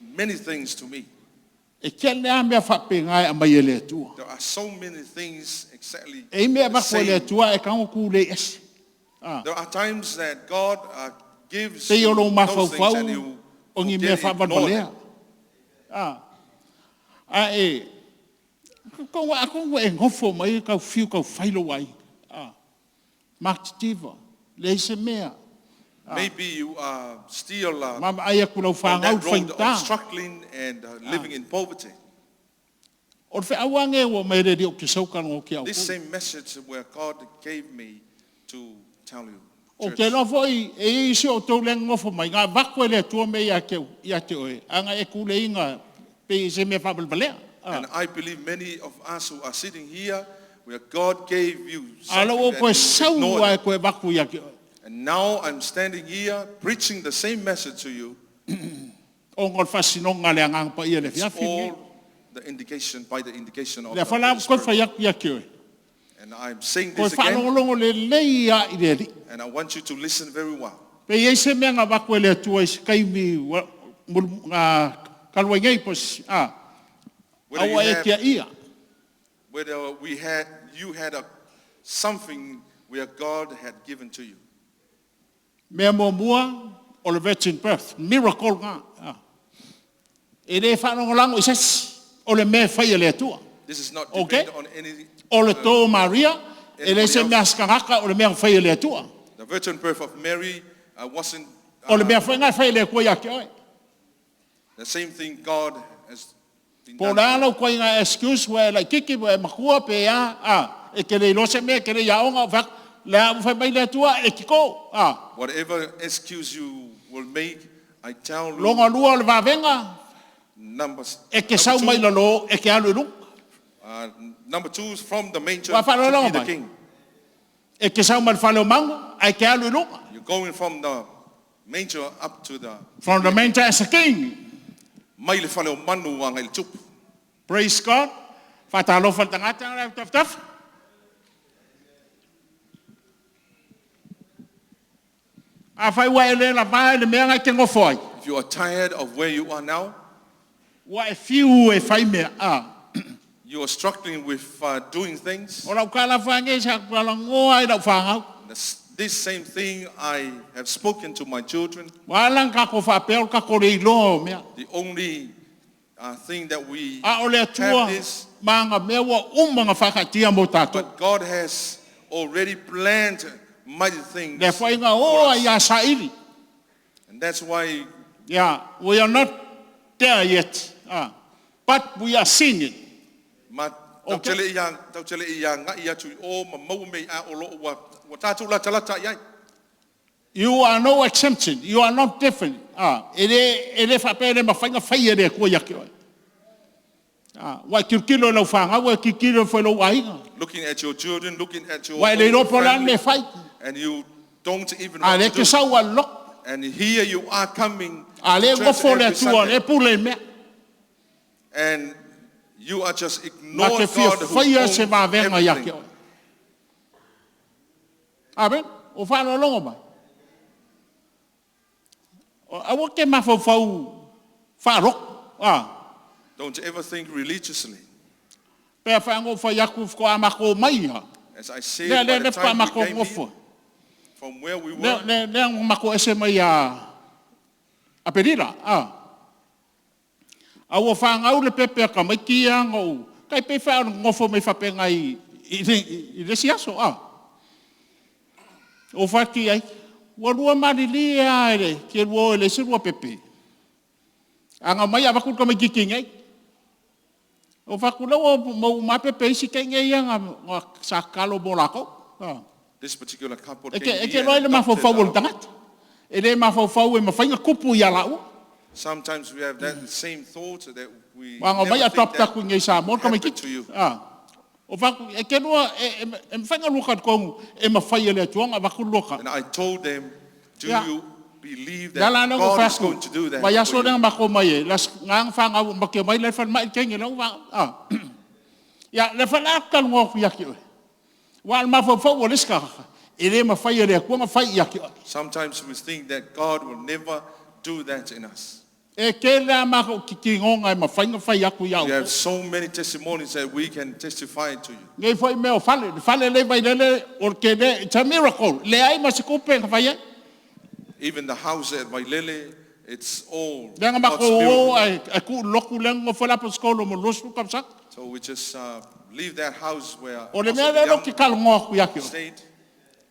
many things to me. E tele lava mea faapena e aumai e le Atua. There are so many things exactly E i ai mea e the avatu e le same. Atua e tago tulei ese. Ah. There are times that God gives Pei o you lou those things mafaufau and you o ni mea forget, ignore faavalevalea. them. Ah. Ae, atonu ua e nofo mai tau fiu e taufai lou aiga. Ah. Matitiva, leai se mea. Maybe you are still Vaavaai atu i lau on fanau that i le road of faigata. struggling and living in poverty. O le feau lava lenei ua aumai e le Alii ou te sau talanoa atu ia This outou. same message where God gave me to tell you. Ou te Church. iloa foi e i ai isi o outou lea e nonofo mai, na avatu e le Atua mea ia te oe, ana e tuleiga pei o se mea faavalevalea. And I believe many of us who are sitting here, where God gave you A o lea ua something ou that toe you sau ignored. lava e toe avatu ia te oe. And now I'm standing here preaching the same message to you. Ona o le faasinoga a le Agaga Paia i le It's afiafi lenei. all the indication by the indication of Lea the foi la Holy ua toe Spirit. fai atu ia te oe. And I'm saying Toe this again, faalogologo lelei lava i le Alii. and I want you to listen very well. Pe i ai se mea na avatu e le Atua i se taimi ua na talu ai nei po o se, a, Whether you aua e have, tiaia. whether we had, you had a, something where God had given to you. Mea muamua, o le virgin birth, miracle lena. A. E le faalagolago i se isi, o le mea e fai e le Atua. This is not Okay. dependent on any. O le tō o Maria, e le se Anybody mea a se tagata, o le mea na fai e le Atua. The virgin birth of Mary wasn't O le mea foi lena e fai e le Atua ia te oe. the same thing God has been Po o done. le a lau ituaiga excuse, ua e laitiiti, ua e matua, pe a, a, e te le iloa se mea, e te le i aoga, o fai atu, le a ua fai mai le Atua, e tito, a. Whatever excuse you will make, I tell you, Lona lua o le vavega, numbers, e te number sau mai two, lalo, e te alu i luga. number two is from the manger Ua to faalogologo be the mai. king. E te sau mai le fale o manu, ae te alu i luga. You're going from the manger up to the From the manger as a king. mai le fale o manu a ngai le tupu. Praise God. Faatalofa i le tagata la tafatafa. Afai ua e le lava i le mea na e te nofo ai. If you are tired of where you are now, Ua e fiu e fai mea. Ah. you are struggling with doing things. O lau tala foi nei sa talanoa i lau fanau. This same thing I have spoken to my children. Ua ala ona tatou faapea o le tatou le iloa o mea. The only thing that we A o le Atua have is, ma ana mea ua uma ona faakaatia mo tatou. but God has already planned mighty things. Lea foi na for o us. ai ia saili. And that's why Yeah, we are not there yet. Ah. But we are seeing it. ma Okay. tau tele ia tau tele ia ngai atu i o ma mau mei a o lo ua ua tātou lata lata i ai. You are no exemption. You are not different. Ah, e le, e le faapea e le mafai ona fai e le Atua ia te oe. Ah, ua e tilotilo i lau fanau, ua e tilotilo foi i lou aiga. Looking at your children, looking at your Ua e le own iloa po o le a le family, mea e fai. and you don't even A want lea to e te do. sau a leloko. And here you are coming A lea to e church nofo le every Atua, Sunday, lea e pule i mea. and you are just Ma ignoring te fia God who faia owns se vavega ia te everything. oe. Amen. O faalogologo mai. Aua ke mafaufau faaloko. Ah. Don't ever think religiously. Pe a whaango whai aku whako mako mai ia. As I said, Lea by lea the lea whako time we mako came ngofo. here, from where we Lea were, lea lea mako ese mai a a Perila. Ah. A ua whaangau le pepe a kamaiti ia ngau. Kai pe wha ngofo mai whapenga i i, i, i le si aso. Ah. O whaki ai. Ua lua marili a e le, ke lua o e le se lua pepe. Anga mai a vaku kamaiti ki ngai. O faku lau o mau mapepe isi ke nge ia nga sa kalo mo lako. Ah. This particular couple E came ke, e here ke loa and le mafaufau o le adopted, tagata. E le mafaufau e mafainga kupu ia lau. Sometimes we have that same thought that we Wanga mai never think adopt that aku ngai sa mo ka mai happened to you. Ah. O faku e ke lua e mafainga lua ka kongu e mafai e le atuanga vaku lua ka. And I told them, do Yeah. you believe Ya that la na ko God is faku. going to do that Vai for aso you? lenga mako mai e. Las ngang whanga ma ke mai le whan mai kenge lau wa. Ah. Ya le whan a kalu ngō ku yaki oe. Wa al mafaufau o le ska. E le mafai e le atuanga fai yaki oe. Sometimes we think that God will never do that in us. E ke lea mako ki ngonga e mafainga fai aku iau. We have so many testimonies that we can testify to you. Nei foi mea o fale, le fale le vai lele, o ke le, it's a miracle. Le ai ma se kupe ka fai ai. Even the house at Vailele, it's all Lenga God's mako o miracle. ai, ai ku loku lenga ngo fala paskolo mo losu kapsak. So we just leave that house where O le mea Apostle le lo Young ki kalo ngoa ku iaki o. stayed.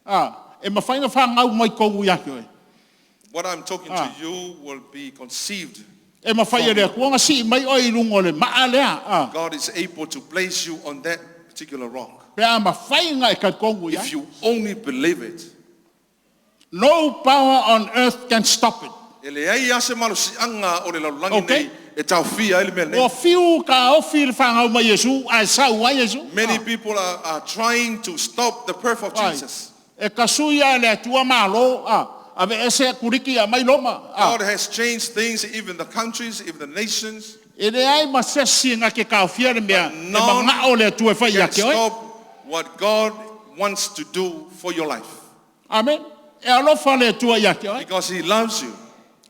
Ah, e mafainga wha ngau mai kongu iaki o. What I'm talking Ah. to you will be conceived. E mawhai e le kuanga si mai o i lungo le maa lea. Ah, God is able to place you on that particular rock. pe a mawhai ngā e kat kongu ia. If you only believe it. No power on earth can stop it. E le ai ase malo si anga o le lalolagi Okay. nei e taofia ai le mea O nei. whiu ka ofi le whangau mai Yesu, ai sau ai Yesu. Many people are trying to stop the birth of Ai. Jesus. E kasuia le atua malo, ah, ave ese kuriki a mai loma. Ah, God has changed things, even the countries, even the nations. e le ai ma sesi ngā ke kaofia le mea, e none manga o le atua e whai Can ake oe. stop what God wants to do for your life. Amen. E alofa le atua i ake oe. Because He loves you.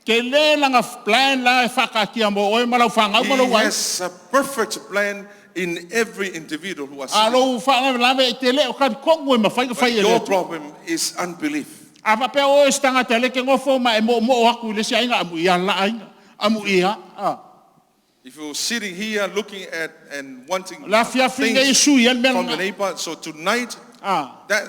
Ke le langa plan la e whakakia mo oe malau whangau He malau ai. has a perfect plan in every individual who has A lou whaangawe lave i te leo kari kongu e mawhai ka But whai e le your atua. problem is unbelief. A wapea oe stanga te leke ngofo ma e mo mo aku i le si ainga amu ia la ainga. Amu ia. Ah. If you're sitting here looking at and wanting La fiafi ngai things sui el mea from the nga. neighbor, so tonight Ah. that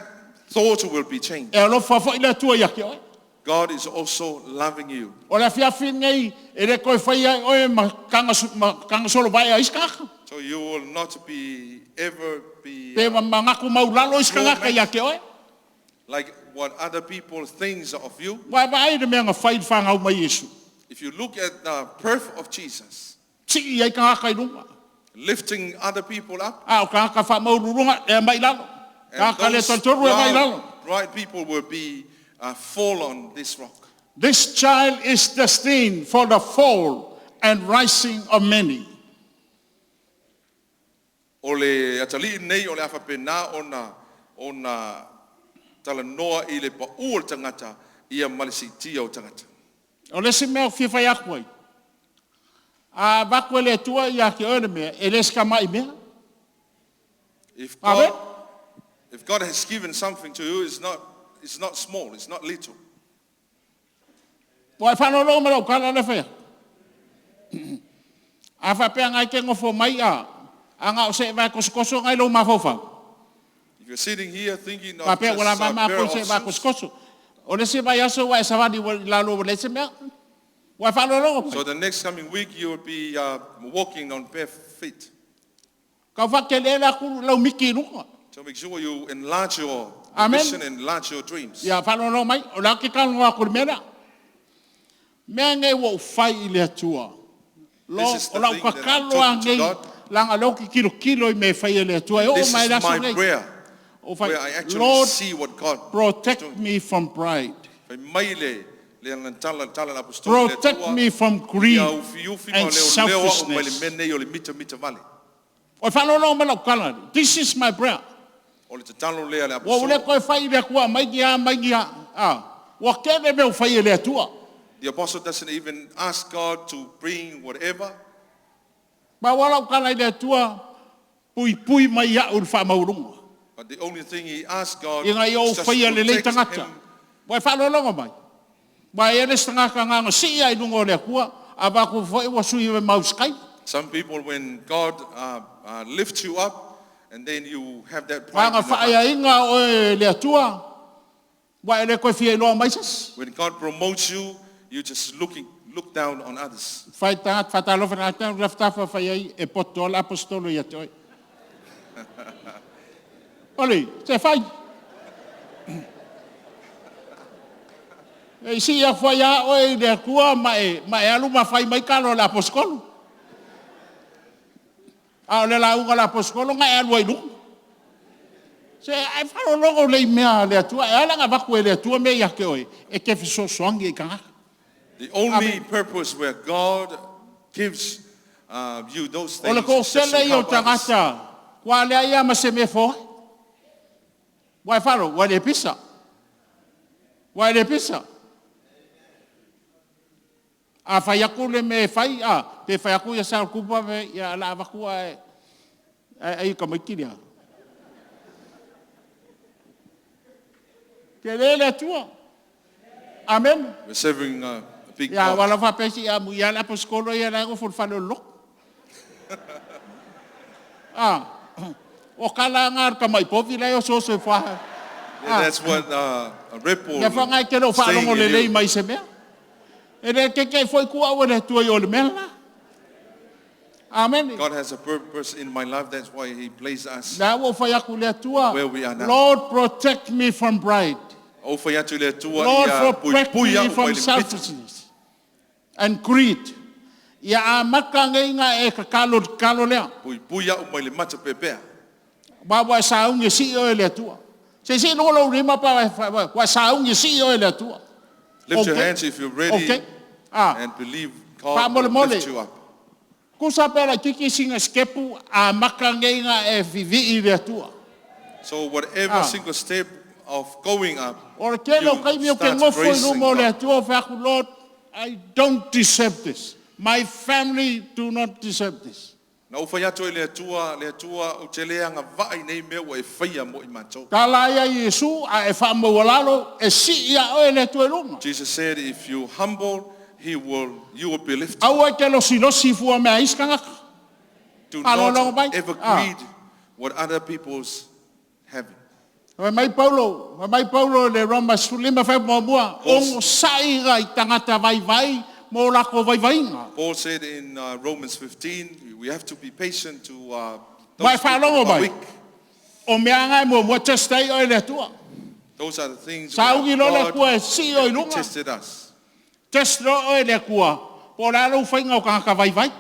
thought will be changed. E alofa fo i le atua i ake oe. God is also loving you. O la fiafi ngai e le koe whai ai oe ma kanga, ma kanga solo vai a iskaka. So you will not be ever be Pe ma mangaku maulalo iskangaka i ake oe. like what other people think of you. Wai vai le mea nga whai whangau mai Yesu. If you look at the birth of Jesus, Tii ai kangaka i lunga. lifting other people up, A o kangaka wha maururunga e mai lalo. and Kangaka le those toltoru e mai lalo. bright people will be fall on this rock. This child is destined for the fall and rising of many. O le atalii nei o le awhapena ona talanoa i le pau o le tangata ia ma le siitia o tangata. O le se mea o fia whai aku ai. A vaku e le atua ia ke oe le mea, e le sika mai mea. If Amen. God has given something to you, it's not small, it's not little. Wa e whanolong ma lau kala le whea. A whapea ngai ke ngofo mai a, a ngā o se vai kosokoso ngai lau mawhauwhau. If you're sitting here thinking of Whapea just wala a mama pair ko of se vai shoes, kosokoso. O le se vai aso wa e sawani wa lalo wa le se mea. Wa e whanolong so the next coming week you will be walking on bare feet. Ka whakele la ku lau miki i lunga. So make sure you enlarge your Amen. vision and enlarge your dreams. Ia whanolong mai, o la ke kalonga aku le mea lea. Mea ngai wa ufai i le atua. Lo, This is the o lau thing that I'm kakalo a talking to ngai, God. langa leo ki kilo kilo i me whai e le atua. E o This mai is laso my nei. prayer O whai, where I actually Lord, see what God protect me from pride. Fai mai le le tala tala la apostoli le Protect Atua, me from greed ia ufi ufi ma and leo leo au mai le selfishness. mea nei o le mita mita vale. O whanolong mai lau kala. This is my prayer. O le tatalo lea le Wa ule apostolo. koe whai i le atua, mai ki a, mai ki a. Ah. Wa kene mea whai e le atua. The apostle doesn't even ask God to bring whatever. Ma wala u kala i le atua, pui pui mai ia ul wha maurunga. But the only thing he asked God I ngai o is just whai a le lei protect tangata. him. Wa e whalolongo mai. Wa e le stangaka nganga si ia i lunga o le akua, a wako fo e wa sui e mau sky. Some people, when God lifts you up, and then you have that pride Wanga in your heart. whaea inga o e le atua, wa e le koe fia iloa mai sas. When God promotes you, you just looking look down on others. Fai tagata faatalofa i le tagata lafutafa fai ai e poto lava le Aposetolo ia te oe. Oli, se fai. E sii atu ai lava oe i le Atua ma e alu ma fai mai talo a le Aposetolo. A o le lauga a le Aposetolo na e alu ai i luga. Se a e faalogologo lelei i mea a le Atua, e ala ona avatu e le Atua mea ia te oe, e te fesoasoani ai i tagata. The only purpose where God gives you those O le things is just toatele to ia o help others. tagata ua leai lava ma se mea e fo ai. Ua e faalogo ua le pisa. Ua e le pisa. A fai atu le mea e fai, a, pe fai atu Saletupa, ia o le a avatu ae ai e le tamaitiiti lea. Tele le Atua. Amene. We're serving a big Ia, God. aua la e faapea isi, amuia le Aposetolo ia la e nofo i le fale o le lotu. A, o tala lava na a le tamai povi la e osooso ifo lava. Yeah, that's what a rebel Mea foi na e te le o saying faalogo in lelei you. mai i se mea. E le tete'e foi tua au e le Atua i o i le mea le la. Amene. God has a purpose in my life. That's why He placed us La ua ou fai atu i le Atua, where we are now. Lord protect me from pride. O fai atu i le Atua Lord ia protect puipui me au mai from le mita. selfishness and greed. Ia amata nei na e tatalo i le tatalo lea. Puipui au mai le mata pepea. Ua ua e sauni e sii oe e le Atua. Se i sii i luga lou lima pa ua e sauni e sii oe e le Atua. Lift your Okay. hands if you're ready Okay. Ah. and believe God will Faamolemole. lift you up. Tusa pe laitiiti sina sikepu, amata nei na e vivii i le Atua. So whatever Ah. single step of going up, O le tele o you taimi o ke start nofo i praising luma o le God. Atua o fai atu, Lord, I don't deserve this. My family do not deserve this. Na ou fai atu i le Atua, le Atua, ou te le agavaa i nei mea ua e faia mo i matou. Tala ai a Iesu a e faamaualalo e sii ia oe e le Atua i luga. Jesus said, if you humble, he will, you will be lifted. Aua e te losilosi fua mea a isi tagata. Do Faalogologo mai. not ever Ah. greed what other people's having. Fai mai Paulo, fai mai Paulo i le Roma 15 fuaiupu muamua, ogosa'i i tagata vaivai mo latou vaivaiga. Paul said in Romans 15, we have to be patient to Ua e those people faalogo who are mai. weak. O mea lava e muamua test ai oe e le Atua. Those are the things Sauni where loa le God Atua e sii oe i can luga. tested us. Test loa oe e le Atua po o le a lou faiga o tagata vaivai.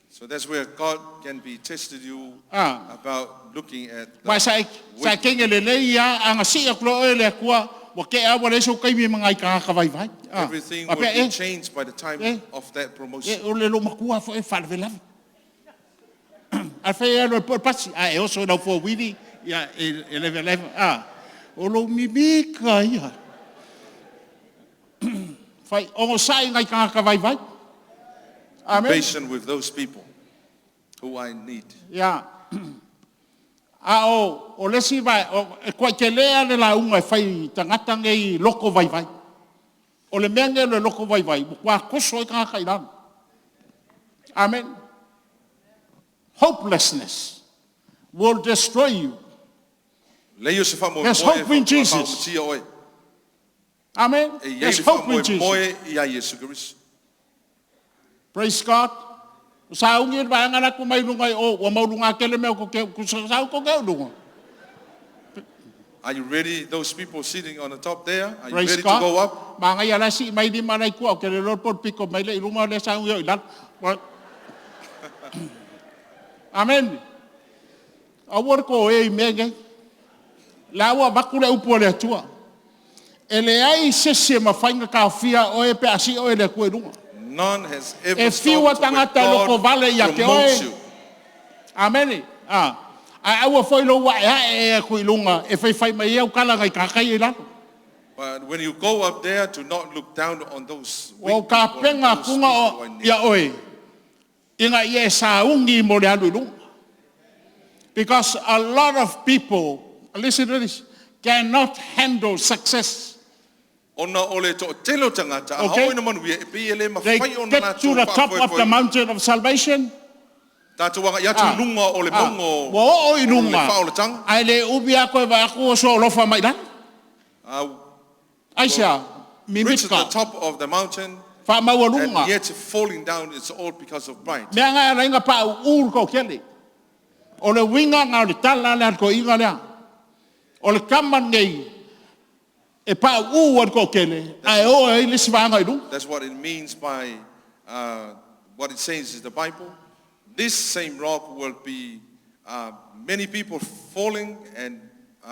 So that's where God can be tested you Ah. about looking at the Ua sa e sa e weak. kenge lelei ia, a na sii atu loa oe e le Atua, ua tea lava ua leai sou taimi ma nai tagata vaivai. Ah. Everything will Faapea, be e, changed by the time eh, of that promotion. e, o le loomatua foi e faalavelave. Ae fai e alu ai po o le pasi, a e oso i lau fōuili, ia, e, e leveleve. Ah, o lou mimika ia. Fai, ogosa'i nai tagata vaivai. Amen. Patient with those people who are in need. Ia. A o, o le isi vae, o, e kuai telē lava le lauga e fai i tagata nei loko vaivai. O le mea lenei o le loko vaivai, ua matua toso ai tagata i lalo. Amen. Hopelessness will destroy you. Leai o se There's faamoemoe hope in Jesus. faamaotia oe. Amen. E iai There's le hope in Jesus. faamoemoe ia Iesu Keriso. Praise God. O sauni le vaega la ku mai luga i o, ua maualuga tele mea o ko ke, ku sau ko ke o luga. Are you ready? Those people sitting on the top there, are you Praise ready God. to go up? Magaia la sii mai lima lai kua o ke le loa le polopiko mai le i luga o lea sauni o i lalo. Amen. Aua le toē i mea nei. La ua avatu le upu a le Atua. E leai se isi e mafai ona taofia oe pe a sii oe e le Atua i luga. None has ever E fiu a stopped when tagata e God lokovale ia te promotes oe. you. Amene. Ah. Ae aua foi lou a'ea'e e atu i luga e faifai mai ai au tala nai tagata ia i lalo. But when you go up there, do not look down on those Ua ou weak people, tapena those atuga people who o are in need. ia oe ina ia e sauni mo le alu i luga. Because a lot of people, listen to this, cannot handle success. Ona o le toatele o tagata, a Okay. hao ina manuia, e pei e le They mafai ona get to latou the top of the faafoefoe. mountain of salvation. Tatou agai atu Ah. i luga o le Ah. mauga o Ua oo i o le luga. faaolataga. Ae le umi lava koe vaai atu o soalofa mai lalo. Ah, Aisea, reach to the mimika. top of the mountain, Faamaualuga. And yet falling down is all because of pride. Mea nga e ala ai ona pauu le toatele. O le uiga lena o le tala lea a le toeaina lea. O le tama lenei e pauu ai le toatele ae o ai le isi vaega i luga. That's what it means by what it says in the Bible. This same rock will be many people falling and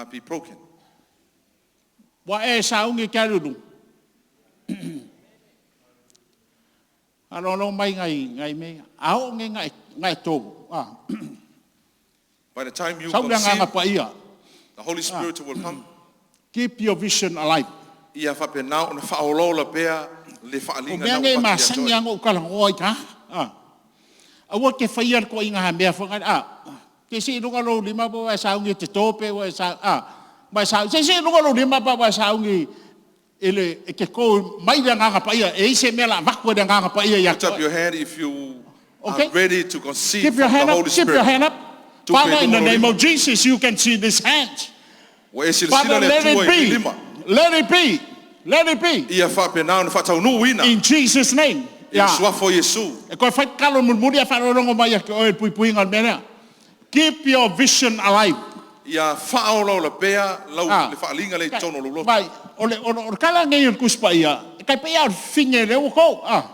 be broken. Ua e sauni e te alu i luga? Faalogologo mai i nai mea ia. A oo nei ina e tolu, By the time you sau le Agaga conceive, Paia. the Holy Spirit will come. Keep your vision alive. Ia faapena ona faaolaola pea le O faaaliga mea na nei e ua avatu ia te masani oe. lava ona ou talanoa ai ta. Aua e te faia le ituaiga mea foi lea, a, se i sii i luga lou lima pe ua e sauni e toto pe ua e sauni. Se i sii i luga lou lima pe ua e sauni i le, e toto mai le Agaga Paia, e i ai se mea o le a avatu e le Agaga Paia ia Lift te up oe. your hand if you are Okay. ready to conceive Keep your from the hand up, Holy keep your Spirit. hand up. Tupe Father, in the i luga name lou of Jesus, you can see this hand. Ua e silasila Father, le let Atua it i be. lima. Let it be. Let it be. Ia faapena ona faataunuuina In Jesus' name. i le Yeah. suafa o Iesu. E koe fai tatalo mulimuli ae faalogologo mai ia te oe i le puipuiga o le mea lea. Keep your vision alive. Ia faaolaola pea lau Ah. le faaaliga lea i totonu o lou loto. Vai, o le, o le, o le tala nei o le Tusi Paia, e tai pei lava o le fine lea ua to. Ah.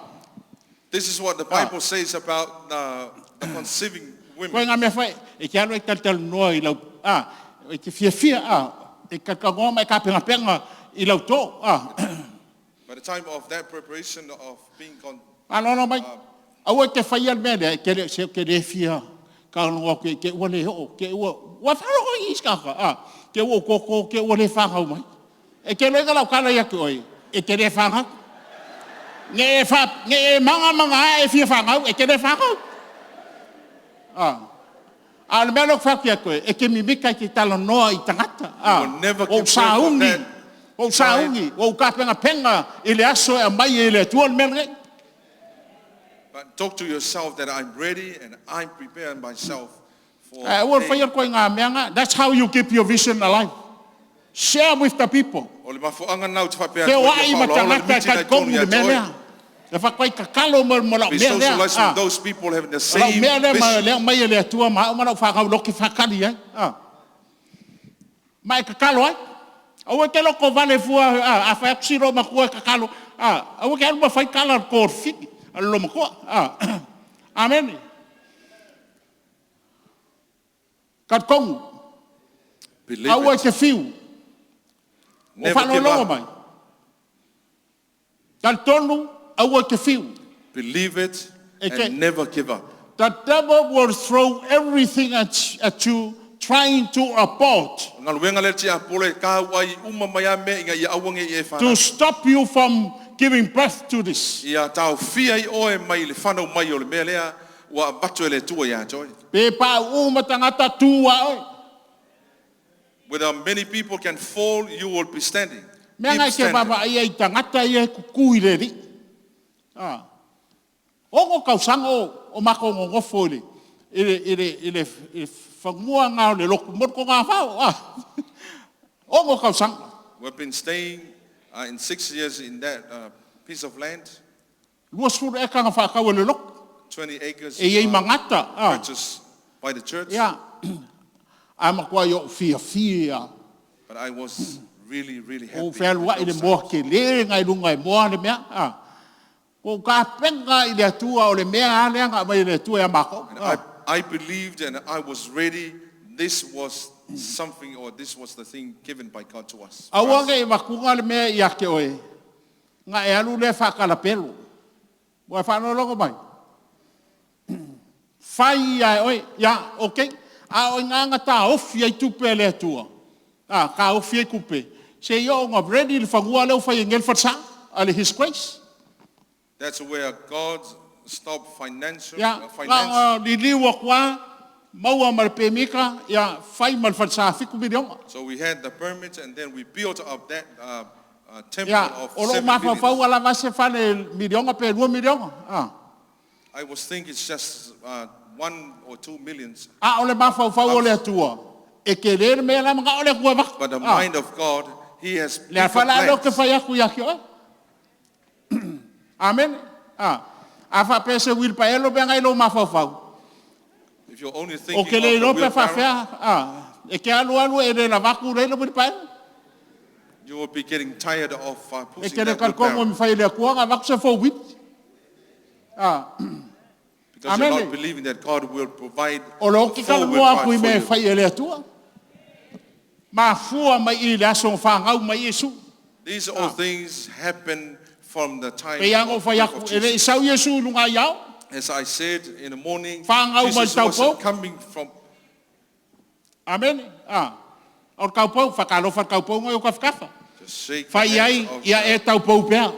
This is what the Bible says about the conceiving women. Koe ngā mea whai, e te alu e talatalanoa i lau, ah, e te fiafia, ah, e talatalanoa ma e tapenapenaga i lau tō, ah. By the time of that preparation of being con- Faalogologo mai, aua e te faia le mea lea, e te le, se ou te le fia talanoa atu i te i ua le oo, te i ua, ua faalogo i isi tagata, a, te i ua ou toto, te i ua le fanau mai. E te iloa ina lau tala ia te oe, e te le fanau. Ne i e fa, ne i e maga maga ae e fia fanau, e te le fanau. A, a o le mea lea ou te fai atu ia te oe, e te mimita e te talanoa i tagata, a, You will never ua ou give birth of sauni, that ua ou sauni, ua ou tapenapena i le aso e aumai ai e le Atua le mea lenei. But talk to yourself that I'm ready and I'm preparing myself for Ae aua le day. faia le ituaiga mea na. That's how you keep your vision alive. Share with the people. O le mafuaaga lena ou te faapea atu ai, Feoai ia ma faaolaola le tagata e miti na i totonu talitonu ia le te mea oe. lea. E faatoai tatalo mo mo lau Be mea lea. socialized with Ah. those people having the O lau same mea lea ma vision. lea aumai e le Atua ma au ma lau fanau loto e faatali ai. Ah. Ma e tatalo ai. Aua e te lotovale fua, a, a fai atu si loomatua e tatalo, a, aua e te alu ma fai tala a le to o le fili, a le loomatua. A. Amene. Talitonu, Believe aua e it. te fiu. O Never give faalogologo up. mai. Talitonu, aua e te fiu. Believe it E te- and never give up. The devil will throw everything at you trying to abort, O galuega lea le tiapolo e kau ai uma mai a mea ina ia aua nei e to whanau. stop you from giving birth to this. Ia taofia ai oe mai le whanau mai o le mea lea ua avatu e le Atua ia te oe. Pe pauu ma tagata tu a oe. Whether many people can fall, you will be standing. Mea Keep ngai te standing. vaavaaia i tagata ia e kuku i le alii. Ah. Ono tausaga o, o matou nonofo i le, i le, i le, i le, i le fanua lena o le lotu mo le togafao. Ah. Ono tausaga. We've been staying in 6 years in that piece of land, 20 eka na faatau e le lotu. 20 acres E iai magata. Ah. purchased by the church. Ia. Ae matuai ou fiafia. But I was really, really happy. Ou with fealuai le those moa times. tele ngai luga e moa le mea. Ah. Ua ou tapena i le Atua o le mea lava lea na aumai e le Atua ia matou. And Ah. I believed and I was ready. This was something, or this was the thing given by God to us. for Aua us. ne i avatuga le mea ia te oe, na e alu lea faakalapelo. Ua e faalogologo mai. Fai ia e oe, ia, okay. A o i ina na taofi ai tupe a le Atua. A, taofi ai tupe. Seia oo ina ready le fanua lea ua fai ai nei le falesa a le His Grace. That's where God stopped financial, Ia, na finance. ona liliu atu lava, maua ma le pemita, ia, fai ma le falesa 7 miliona. So we had the permit and then we built up that temple Ia, of o lou 7 mafaufau billion. ua lava se fale miliona pe 2 miliona. Ah. I was thinking it's just 1 or 2 millions. A o le mafaufau o le Atua, e tele le mea la e manao le Atua e avatu. But the Ah. mind of God, He has Le bigger afa la lea ou te plans. fai atu ia te oe. Amene. A, a faapea se uilipaelo mea na i lou mafaufau, If you're only o thinking ke of le the iloa pe wheelbarrow, faafefea, a, e ke alu alu e le lava atu lea i le uilipaelo. you will be getting tired of E pushing te le that talitonu e wheelbarrow mafai e le Atua ona avatu se four-wheel. A, because you're Amen. not believing that God will provide o le oti four-wheel talanoa atu i drive for mea e you. fai e le Atua. Mafua mai i le aso na fanau mai ai Iesu. These all things happen from the time Pei lava ona ou of fai birth of atu, e le i Jesus. sau Iesu i luga i ao. As I said in the morning, Whāngau mai Jesus taupou. wasn't coming from Amene. A, o le taupou, whakalofa le taupou ngai o kafakafa. just shake the Fai ai, hands of ia e the, taupou pea.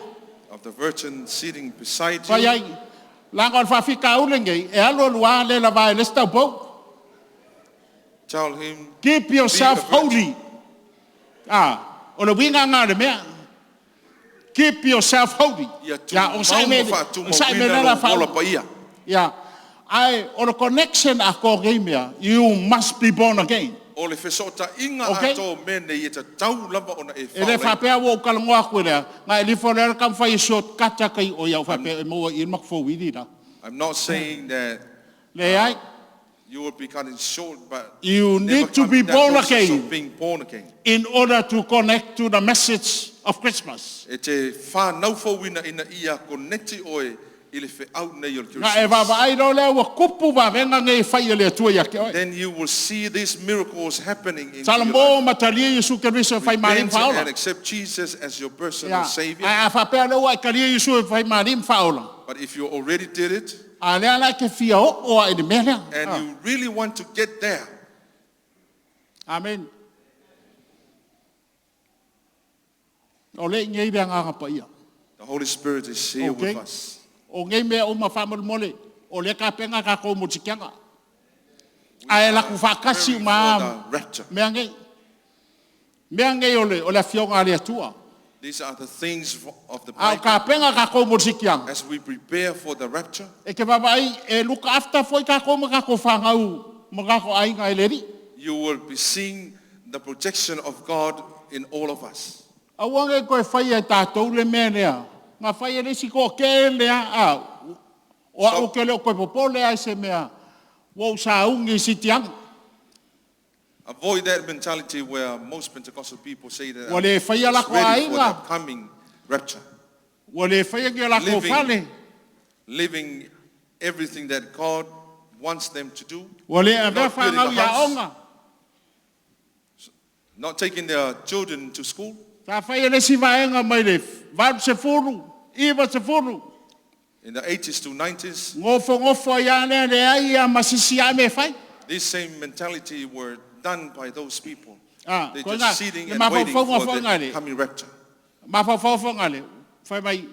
of the virgin sitting beside Fai you. ai, langa o le whawhika ule nei, e alu alu a le lava e le si taupou. Tell him, Keep yourself Be a virgin. holy. Ah, o le winga ngā le mea. Keep yourself holy. ia Ia, o sa me, tumau ma o sa me faatumauina la lou whao. ola paia. Ia, ai, o le connection a ko ngei mea, you must be born again. O le fesootaiga Okay. atoa o mea nei e tatau lava ona e E le faolaina. whapea ua ukalangoa aku e lea, ngā e lifo lea kam whai short kata kai o iau whapea e maua i maku fōwili la. I'm not saying that Le ai, you will be cutting short, but you never need to come be that born process again of being born again. in order to connect to the message of Christmas. E te whānau fouina ina ia koneti oe i le feau nei o le Ngā e Christmas. vava ai lo lea ua kupu wawenga ngei whai e le atua ia ke oe. Then you will see these miracles happening in your Salamo life. matalia Yesu Kristo whai marim Repent whaola. and accept Jesus as your personal Ia, savior. ai a whapea lea ua e kalia Yesu e whai marim whaola. But if you already did it A lea la ke fia o oa i le mea lea. and Ah. you really want to get there, Amen. O le ngei le nganga pa ia. the Holy Spirit is here Okay. with us. O ngei mea o mawhamole o le ka penga ka kou mo tikianga. A e laku whakasi Preparing uma for the rapture. mea ngei. Mea ngei o le, o le afioga a le atua. These are the things of the A o Bible. ka penga ka kou mo tikianga. As we prepare for the rapture, E ke vava ai e look after foi ka kou ma ka kou whangau ma ka kou ainga e leri. you will be seeing the protection of God in all of us. Aua nge koe whai e tātou le mea lea. Ngā whai e le si ko ke lea a. O au ke leo koe popo lea e se mea. Wa u sa ungi si tianga. Avoid that mentality where most Pentecostal people say that Ua le whai a it's lako ready for the aiga. upcoming rapture. Ua le whai ki o lako Living. whale. Living everything that God wants them to do, Ua le avea Not building whangau a ia house. onga. not taking their children to school. Ta whai e le si vaenga mai le valu se furu, iwa se furu. In the 80s to 90s, Ngofo ngofo ia lea le ai ia masisi a me whai. this same mentality were done by those people. Ah, They're koe just ngā, sitting le and waiting mafaufauga for foi ngā the le. coming rapture. Mafaufauga ngā le. Whai mai,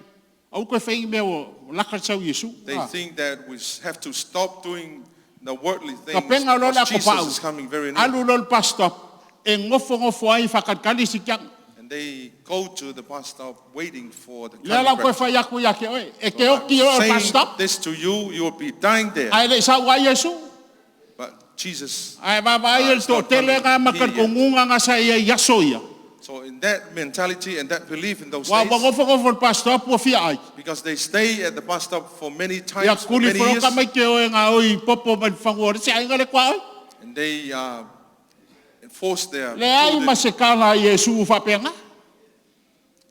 au koe whai mea o laka sau Yesu. They Ah. think that we have to stop doing the worldly Ka things penga lo le because ako Jesus pau. is coming very near. Alu lo le bus stop. E ngofo ngofo ai whakatkali si kiang. And they go to the bus stop waiting for the Lea lau coming koe rapture. whai aku ia ke oe. E ke So oki o I'm le bus saying stop. this to you, you will be dying there. Ai le sau ai Yesu. But Jesus, Ai vava ai Ah, el it's tō not tele coming ngā makar here yet. kongunga ngā sa ia iaso ia. so in that mentality and that belief in those Wa wa days, ngofo ngofo le bus stop ua fia ai. because they stay at the bus stop for many Ia times, for kuli many years, wharoka mai ke oe ngā oi popo mai whangu ore. Se ai ngā le kwa oi. and they enforce their Le ai children. ma se kala Yesu whapenga.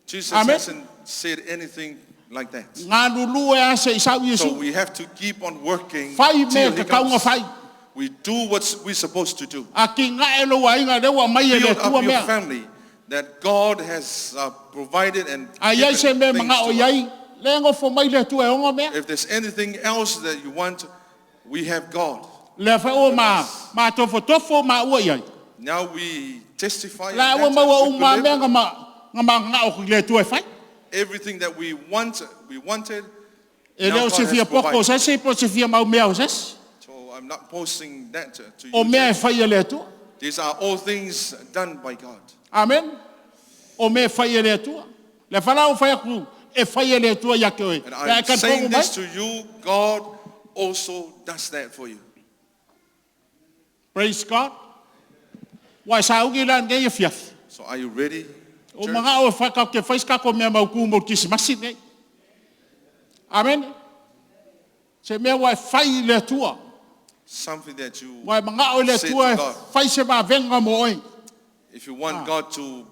Jesus Amen. hasn't said anything like that. Ngā lulu e ase i sau So Yesu. we have to keep on working Whai mea till ka he kaunga comes. whai. We do what we're supposed to do. A ki ngā e loa inga lewa mai e le Build tua up your mea. family that God has provided and A iai se given mea things manga o to us. iai. Le ngofo mai le tua e ongo mea. If there's anything else that you want, we have God. Le whai o ma, ma tofo tofo ma ua iai. Now we testify La and ua that maua we u ma believe mea ngā ma, ngā ma ngā o ki le tua e whai. everything that we want, we wanted. E now leo God se has fia poko o provided. sese, po se fia mau mea o sese. So I'm not posting that to O you. mea e whai e le atua. These are all things done by God. Amen. O mea e whai e le atua. Le whala o whai aku e whai e le atua ia ke oe. And Pea e I'm ka saying tongu mai. this to you, God also does that for you. Praise God. Wai sa ugi lan ngei e fiafi. So are you ready? O church? mga o whaka ke whais kako mea mau kū mo kisimasi nei. Amene. Se mea ua e fai i le Atua. Something that you Ua e mangao i le say to Atua e God. fai se vavega mo oe. If you want God to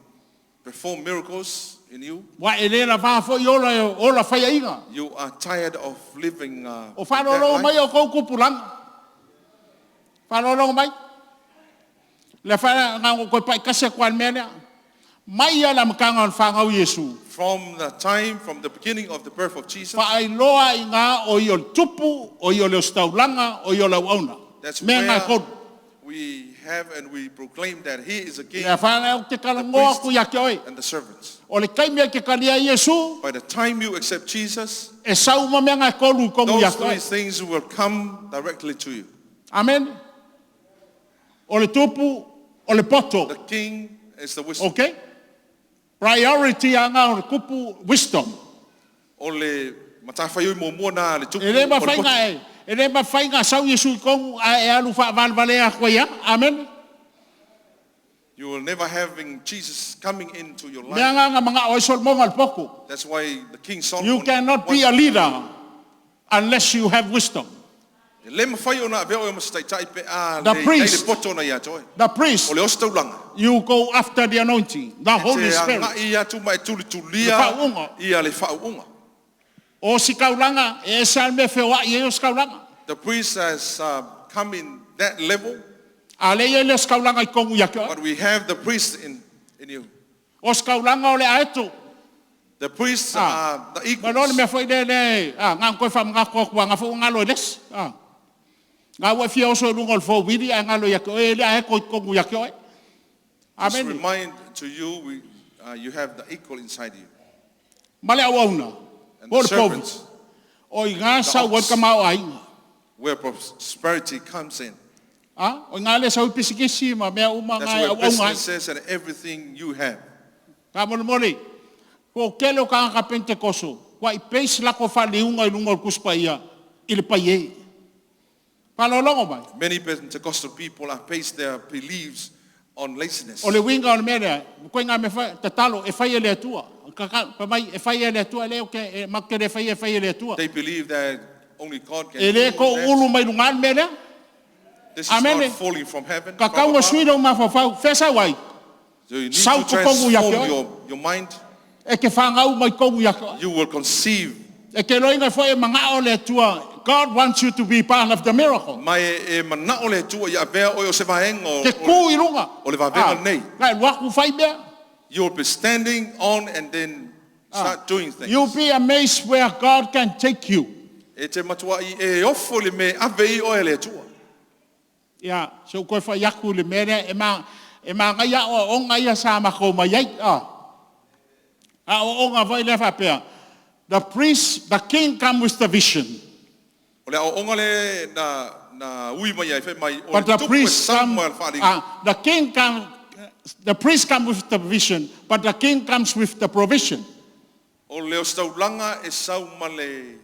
perform miracles in you, Ua e le lavā foi ola e ola faiaiga. you are tired of living O that faalologo mai life. o kou tupulaga. Faalologo mai. Le whae ngā koe pai kasi kwa mea lea. Mai ia la makanga o le whangau Iesu. From the time, from the beginning of the birth of Jesus, Whaailoa i ngā o i o le tupu, o i o le ostaulanga, o i o le auauna. that's Mea ngā where kolu. we have and we proclaim that He is a king Lea whae o te kalangoa ku ia ke oe. and the servants. O le kaimea ke kalia Iesu, By the time you accept Jesus, e sau ma mea ngā kolu i kongu ia those ke oe. three things will come directly to you. Amen. O le tupu, o le poto. The king is the wisdom. Okay? Priority a ngā o le kupu wisdom. O le matawhaioi mō nā le tupu E le o le poto. mawhainga e, e le mawhainga sau Iesu i kongu a e alu whaavalevale a koe ia. Amen. You will never having Jesus coming into your Mea life. ngā ngā mga o Solomon al poko. That's why the King Solomon You cannot be a leader unless you have wisdom. E le mawhai o nā veo e masataitai pe a The le, priest. le poto na ia toe. The priest, O le ostaulanga. you go after the anointing, the Holy Te Spirit. angai atu mai tuli tulia Le whaunga. ia le whaunga. O sikaulanga, e esa me whewa i e o sikaulanga. The priest has come in that level, A le ia le sikaulanga i kongu ia ke oe. but we have the priest in you. O sikaulanga o le aeto. The priests Ah. are the Ma lole equals. mea foi le le, ah, ngā koe wha mga koa kua, ngā fo ngalo e les. Ah. Ngā ua fia oso lunga o le fo wiri, a ngalo ia ke oe, le ae koi kongu ia ke oe. Just Amen. remind to you, you have the equal inside you. Male au auna. And O the le povi. servants, O i ngā sau ox. wad ka mao ainga. where prosperity comes in. Ah, o i ngā le sau pisikisi ma mea uma That's ngā where au au ngā. businesses and everything you have. Ka mole mole, ko kele o ka ngā Pentekoso, kua i peis lako whaliunga i lunga o le kuspa ia, i le pai e. Whalolongo mai. Many Pentecostal people have based their beliefs on laziness. O le winga o le mea lea, koe ngā me whai, tatalo, e whai e le atua. Ka, pa mai, e whai e le atua, le o ke, e make le whai e whai e le atua. They believe that only God can E le do ko that. ulu mai lunga le mea lea, This is Amen. not falling from heaven. ka from kaunga above. suira o mawhawhau, whesa wai, So you need Sau to ko kongu ia ke transform oe. your mind. e ke whangau mai kongu ia ke oe. You will conceive. E ke loinga fo e manga o le atua, God wants you to be part of the miracle. Mai e mana o le atua ia vea oe o se vaenga o- Ke ku i lunga. o le vavega nei. Ngai waku whai mea. You will be standing on and then start doing things. You'll be amazed where God can take you. E te matua i e ofo le me ave i oe le atua. Ia, so koe whai aku le mea lea, e mā, e mā ngai a o onga ia sa mako mai ai. Ah. A o onga vai lea whapea. The priest, the king come with the vision. O le o onga le na ui mai ai whai mai o But le the tupu e priest sau come, mai al wharinga. the king come, the priest come with the vision, but the king comes with the provision. O le ostaulanga e sau ma le...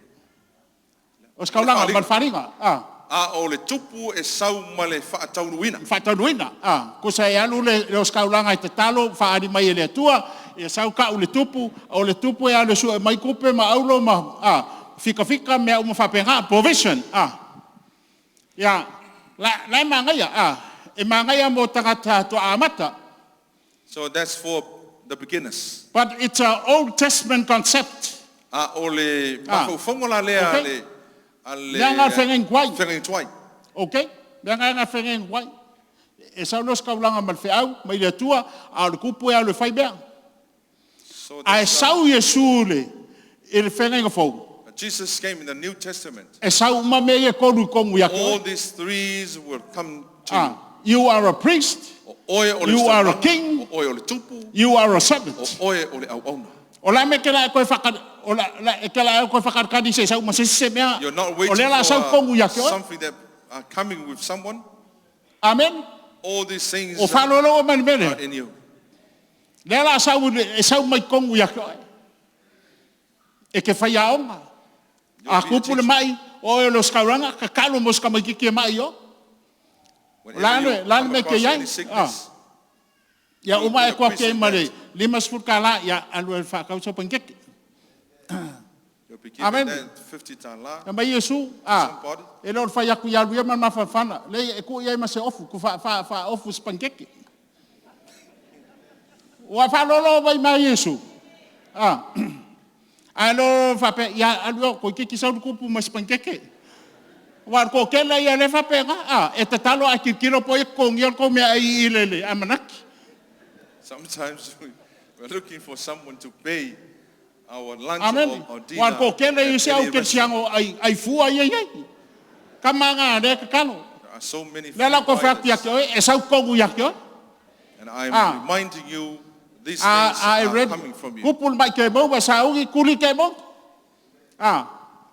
O skaulanga, Le ma le wharinga. Ah. A o le tupu e sau ma le whaataunuina. Whaataunuina. Ah, ko sa e alu le o skaulanga i te talo, whaari mai e le atua, e sau ka o le tupu, o le tupu e alu sua e mai kupe ma aulo ma, ah, fika fika mea uma whapenga, provision. Ah. Ia, la e mangaia, ah, e mangaia mō tangata toa amata. So that's for the beginners. But it's an Old Testament concept. A o le Ah. mawhaufongo la lea Okay. le... A le... Mea ngā whengen kwai. Whengen twai. Okay? Mea ngā ngā whengen kwai. E sau lo skaulanga ma le wheau, mai le atua, a o le kupu e au le whai mea. So A e that's, sau Iesu le, i le whengenga fou. Jesus came in the New Testament. E sau uma mea e kolu kongu ia All koe. these threes will come to Ah, you are a priest, you. O oe o le You are a staulanga, king. O oe o le tupu. you are a servant. O oe o le auauna. O la me ke la e koe whaka, o la e ke la e koe whakarakani se sau ma se se mea. You're not O waiting le la sau for kongu ia koe. something that are coming with someone. Amen. All these things O whalolo o mani are mele. in you. Le la sau e sau mai kongu ia koe. E ke whai aonga. You'll A be a kupu le teacher. mai, o e lo skauranga, ka kalo mo ska mai kiki e mai o. Whenever La you le- la come me ke across iai. any sickness, Ia You'll uma be e a kua priest ke in mare, that. lima sfur ka la, ia alu e whakau sa pangeke. you'll be giving Amen. that 50 tala. Na mai Iesu, a, Somebody. e le o le fai aku ia alu ia ma le mafanafana. Leai, e tuu i ai ma se ofu, ku faa, faa, faa ofu spangeke. Ua faalolo mai ma Iesu. A, ae le o faapea, ia alu ia, toeitiiti sau le tupu ma spangeke. Aua o le toatele ia o lea e faapena, a, e tatalo ae tilotilo po o ai e totogia le tou meaai i le amanatu. Sometimes we're looking for someone to pay our lunch Amene. or Aua o le dinner toatele ia at se au any restaurant. kerisiano ai, ai fua ia i ai. Kama nga lea e tatalo. There are so many Lea la free kou fai atu ia riders. te oe, e sau tonu ia te oe. And I'm Ah. reminding you these A, things a e are red, coming from you. kupu le mai ke mau, wa sauni kuli ke mau. A,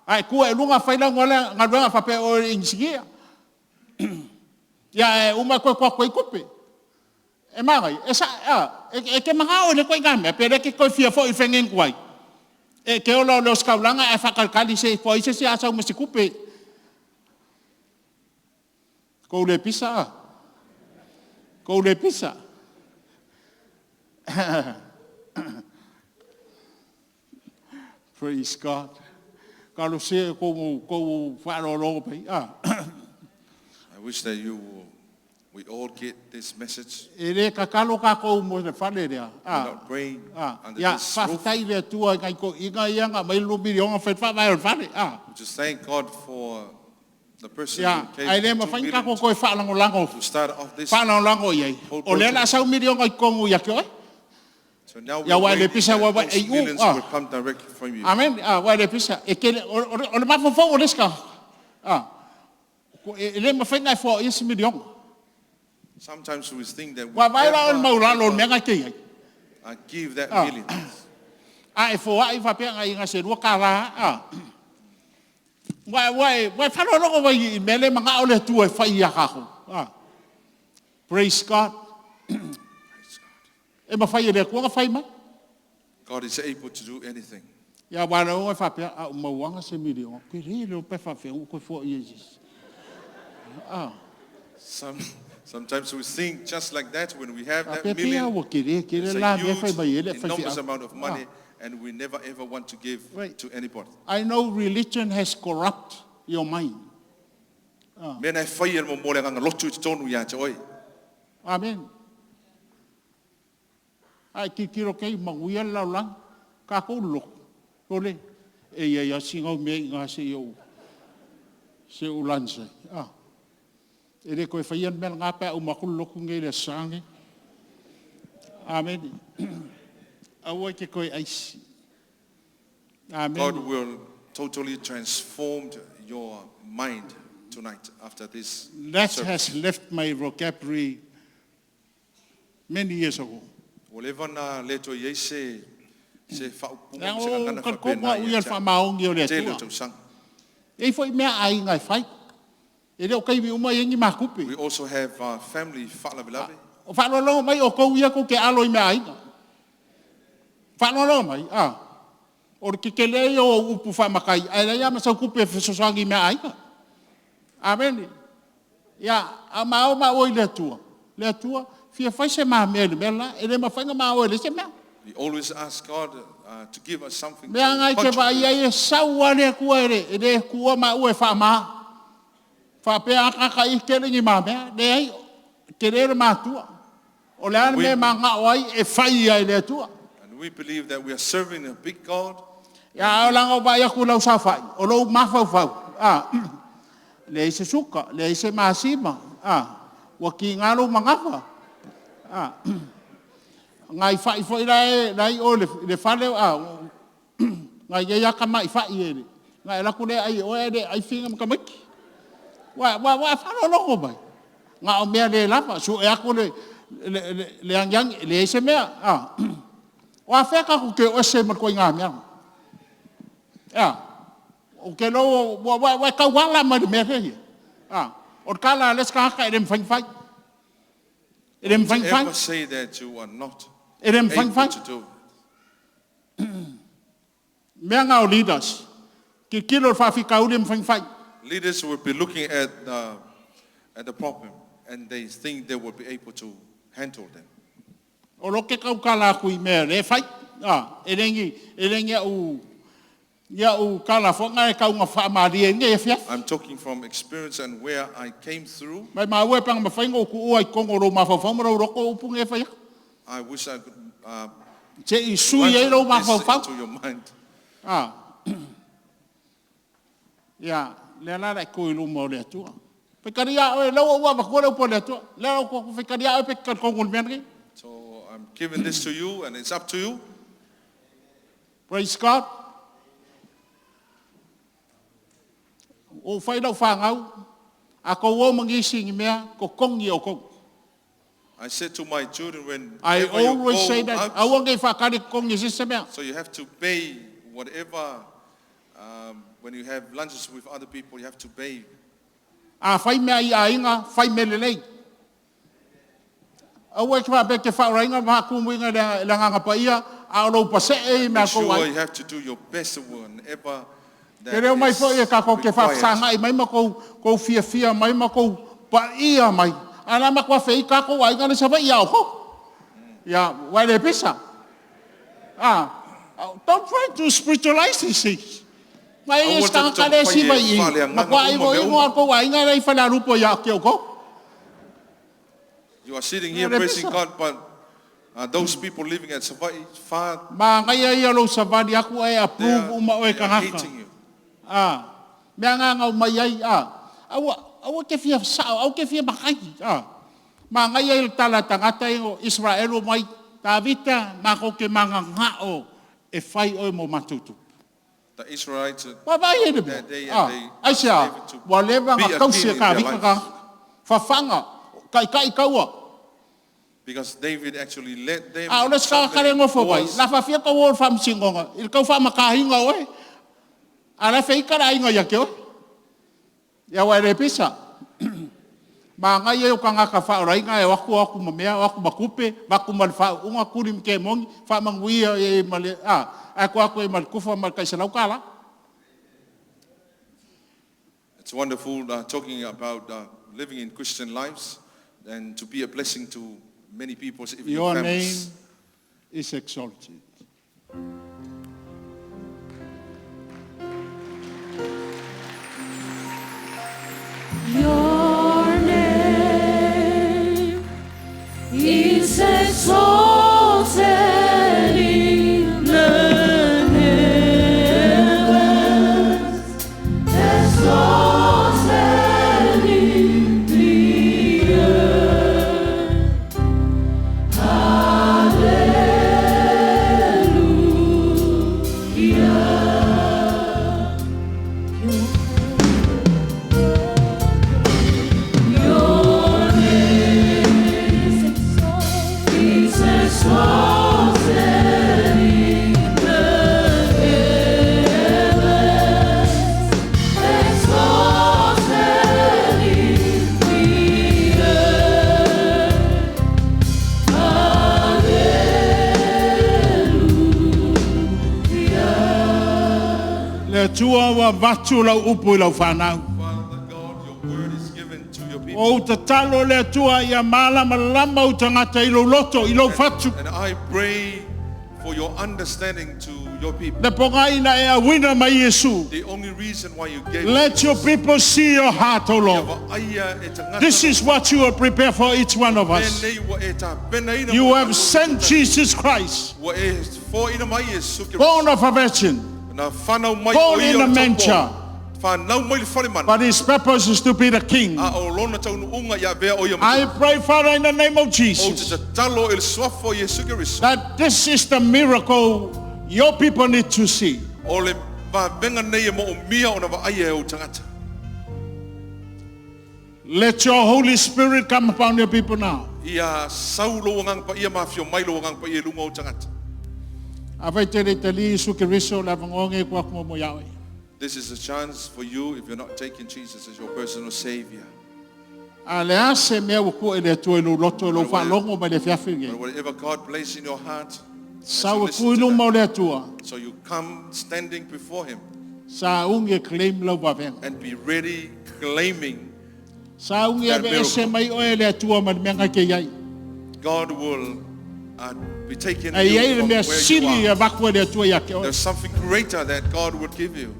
a e kua e lunga whai lau ngolea, ngaluenga whapea o e inisigia. Ia e uma koe kua koe kupe. E magai, e sa, a, e, e ke maha o le koe ngā mea, pere ke koe fia fo i whengen kuai. E ke ola o leo skaulanga e whakalkali se po i se se asa uma se kupe. Kou le pisa a. Kou le pisa. Praise God. Kalosia kou kou whaalologo pai. Ah. I wish that you will, we all get this message. E le kakalo kākou mo le fale lea. We're Ah. not praying Ah. under Ia, this roof. whawhetai le atua ngai ko inga ia ngā mai lu milionga whai whaavae o le fale. Ah. We just thank God for the person Ia, who ai le gave mawhai 2 kako million koe whaalangolango. to start off this. Whaalangolango iai. Whole O lea project. la sau milionga i kongu ia ke oe. So now Ia, we're wa le waiting pisa, that wa- wa- those e iu, millions ah. will come directly from you. Amen. Ah, wa le pisa. E kele, o le mafofo o le ska. Ah. E le mawhai ngai fo i si milionga. Sometimes we think that we Wa vai la o le ever, maulalo o le ever, mea ngai te iai. give that Ah. million. A e fō ai whapea ngai ngā se rua kā rā. Ah. Wa, wa, wa whalologo wai i mele mga o le tua e whai ia kako. Ah. Praise God. E mawhai e le kuanga whai mai. God is able to do anything. Ia wala o e whapea a umauanga se milionga. Koe re leo pe whawhea u koe fō i Jesus. Ah. Sometimes we think just like that when we have A that pea pea million, ua kere, kere it's la a mea whai mai e le huge, whai enormous whia. amount of money, and we never ever want to give Right. to anybody. I know religion has corrupt your mind. Mea nei whai e mo mole nganga lotu i te tonu ia te oi. Amen. Ai ki tiro kei manguia le lalolagi, kākou le lotu. Ole, e ia ia singa o mea i ngā se i o se o lansai. Ah. E le koe whaia mea ngā pēa umaku le lotu ngei le sange. Amen. Aua ke koe aisi. Amen. God will totally transform your mind tonight after this That service. has left my vocabulary many years ago. Ua leva na le toe iai se se faaupuga Lea ma se o gagana ka faapena kopa ia ui al te wha maongi o le tele o atua. tausaga. E ifo i mea ai ngai whai. E leo kai uma i ngi makupe. We also have family faalavelave. O whaalolongo mai o kou ia kou ke alo i mea ainga. Whaalolongo mai, a. O le kekele ia o upu whaamakai, ai leia ma sau kupe fesosoangi i mea ainga. Amen. Ia, a mao ma oi le atua. Le atua, fia fai se mea mea le mea la, e le mawhainga mā oi le se mea. We always ask God to give us something Mea to ngai te vai contribute. ai e sau a le kua e le, e le kua ma ue wha mā. Wha pea akaka i kere ni mā mea, le ai, te rere mātua. O le ane mea mā ngā o ai e whai ai le atua. And we believe that we are serving a big God. Ia o langa o vai aku lau sa whai, o lou mawhau whau. Ah, le ai se suka, le ai se masima. Ah, ua ki ngā lou mangafa. Ah, ngai whai fo i lai, lai o le, le whale, ah, ngai ia ka mai whai e le. Ngai laku le ai o e le ai whinga makamaki. Wa, wa, wa whalo longo mai. Ngā o mea le lava, su e aku le, le, le, le angiangi, le ai se mea. Ah. O a whea kaku ke o se ma koe ngā mea. Ia. O ke lo, wa, wa, wa kau wala mai le mea he. Ah. O kala les ka haka e le mwhai whai. E le mwhai whai. Ever say that you are not E le mwhai able whai. to do it. Mea ngā o leaders. Ki kilo le whawhika uri mwhai whai. Leaders will be looking at the problem and they think they will be able to handle them. O lo ke kau kala aku i mea le whai. Ah, e lengi, e lengi au Ia u kala fonga e kaunga whaamaria i nge e fiafi. I'm talking from experience and where I came through. Mai ma ue panga mawhainga o ku ua i kongo ro mawhawhau ma rau roko upu nge whai. I wish I could Te i sui e rau run this mawhawhau. into your mind. Ah. Ia, lea la lai ko i luma o le atua. Whaikari a oe, lau ua makua leu po le atua. Lea au ko whaikari a oe pe kongo le mea nei. So I'm giving this to you and it's up to you. Praise God. O whai lau whangau, a ko o mangisi ngi mea, ko kongi o kou. I said to my children when I you always go say that, out, aua ngai whakari kongi sise mea. so you have to pay whatever, when you have lunches with other people, you have to pay. A whai mea i a inga, whai me lelei. Aua e ki whape ke whaorainga, maha kumuinga le nganga pa ia, a o lou pase e i mea Make kou sure ai. you have to do your best whenever Te that reo mai is foi e kako ke required. whakasanga i mai ma kou, kou fia fia mai ma kou pa ia mai. Ana ma kua whei kako ai ngana sa vai iau ho. Ia, wai le pisa. Ah, don't try to spiritualize these things. Mai e Aua te stanga ka le si tau vai whai e i. whale a Ma kua nganga i uma mo mea i uma. mo kou ai ngana i whale arupo ia ki o kou. You are sitting here Le praising pisa. God, but those people living at Savaii far, Ma ngai ia lo savali aku e they approve are, uma oe they are kangaka. hating you. Ah, mea ngā ngau mai ai, ah. Aua, aua ke fia sao, aua ke fia makai, ah. Ma ngai ai le tala tangata i o Israel o mai, Tavita, ma ko ke manga ngao, e whai oe mo matutu. The Israelites, Wa vai e le mea. That day and Ah, they ai se a, David to wa leva be ngā a kausi king e in ka their vika lives. ka, whawhanga, kai kai kaua. because David actually led them. A in ole so ska kare many ngofo mai. wars. La whawhia ka o whamsingonga. I kau whamakahinga oe. A la whei kara inga ia ke oe. Ia wai re pisa. Ma ngai e o kangaka whaorainga e waku waku ma mea, waku makupe, waku ma le whaunga kuri mke mongi, whamanguia e ma le, a, a ko aku e ma le kufa ma le kaisalau kala. It's wonderful talking about living in Christian lives and to be a blessing to many people, even Your your name families. is exalted. Your name is exalted in the heavens, exalted in the earth. Hallelujah. Your name is exalted in the heavens, exalted in the earth. Hallelujah. Le atua wa vatu lau upu i lau whanau. Father God, your word is given to your people. O tatalo le atua ia malama lama u tangata i lou loto, i lou fatu. And I pray for your understanding to your people. Le ponga ina e awina mai Yesu. The only reason why you gave Let your people see your heart, O Lord. This is what you have prepared for each one of us. You have sent Jesus Christ, born of a virgin, born in a manger. But his purpose is to be the king. I pray, Father, in the name of Jesus, that this is the miracle your people need to see. Let your Holy Spirit come upon your people now. Ia sau lo ngang pa ia mafio mai lo ngang pa ia lunga o tangata. A vai te re te li Isu Keriso le avangonge kua kuma mo iawe. This is a chance for you if you're not taking Jesus as your personal savior. A le ase mea ua kua i le atua i lo loto i lo whaalongo mai le fiafi nge. But whatever God placed in your heart, as you Sa ua listen kui to luma o that, le atua. so you come standing before him Sa ungi e claim lau wavenga. and be ready claiming Sa ungi That ave ese miracle. mai oe le atua ma le mea ngai ke iai. God will be taken Ai you ai le from mea where sili you e are. vaku e le atua ia ke oe. There's something greater that God would give you.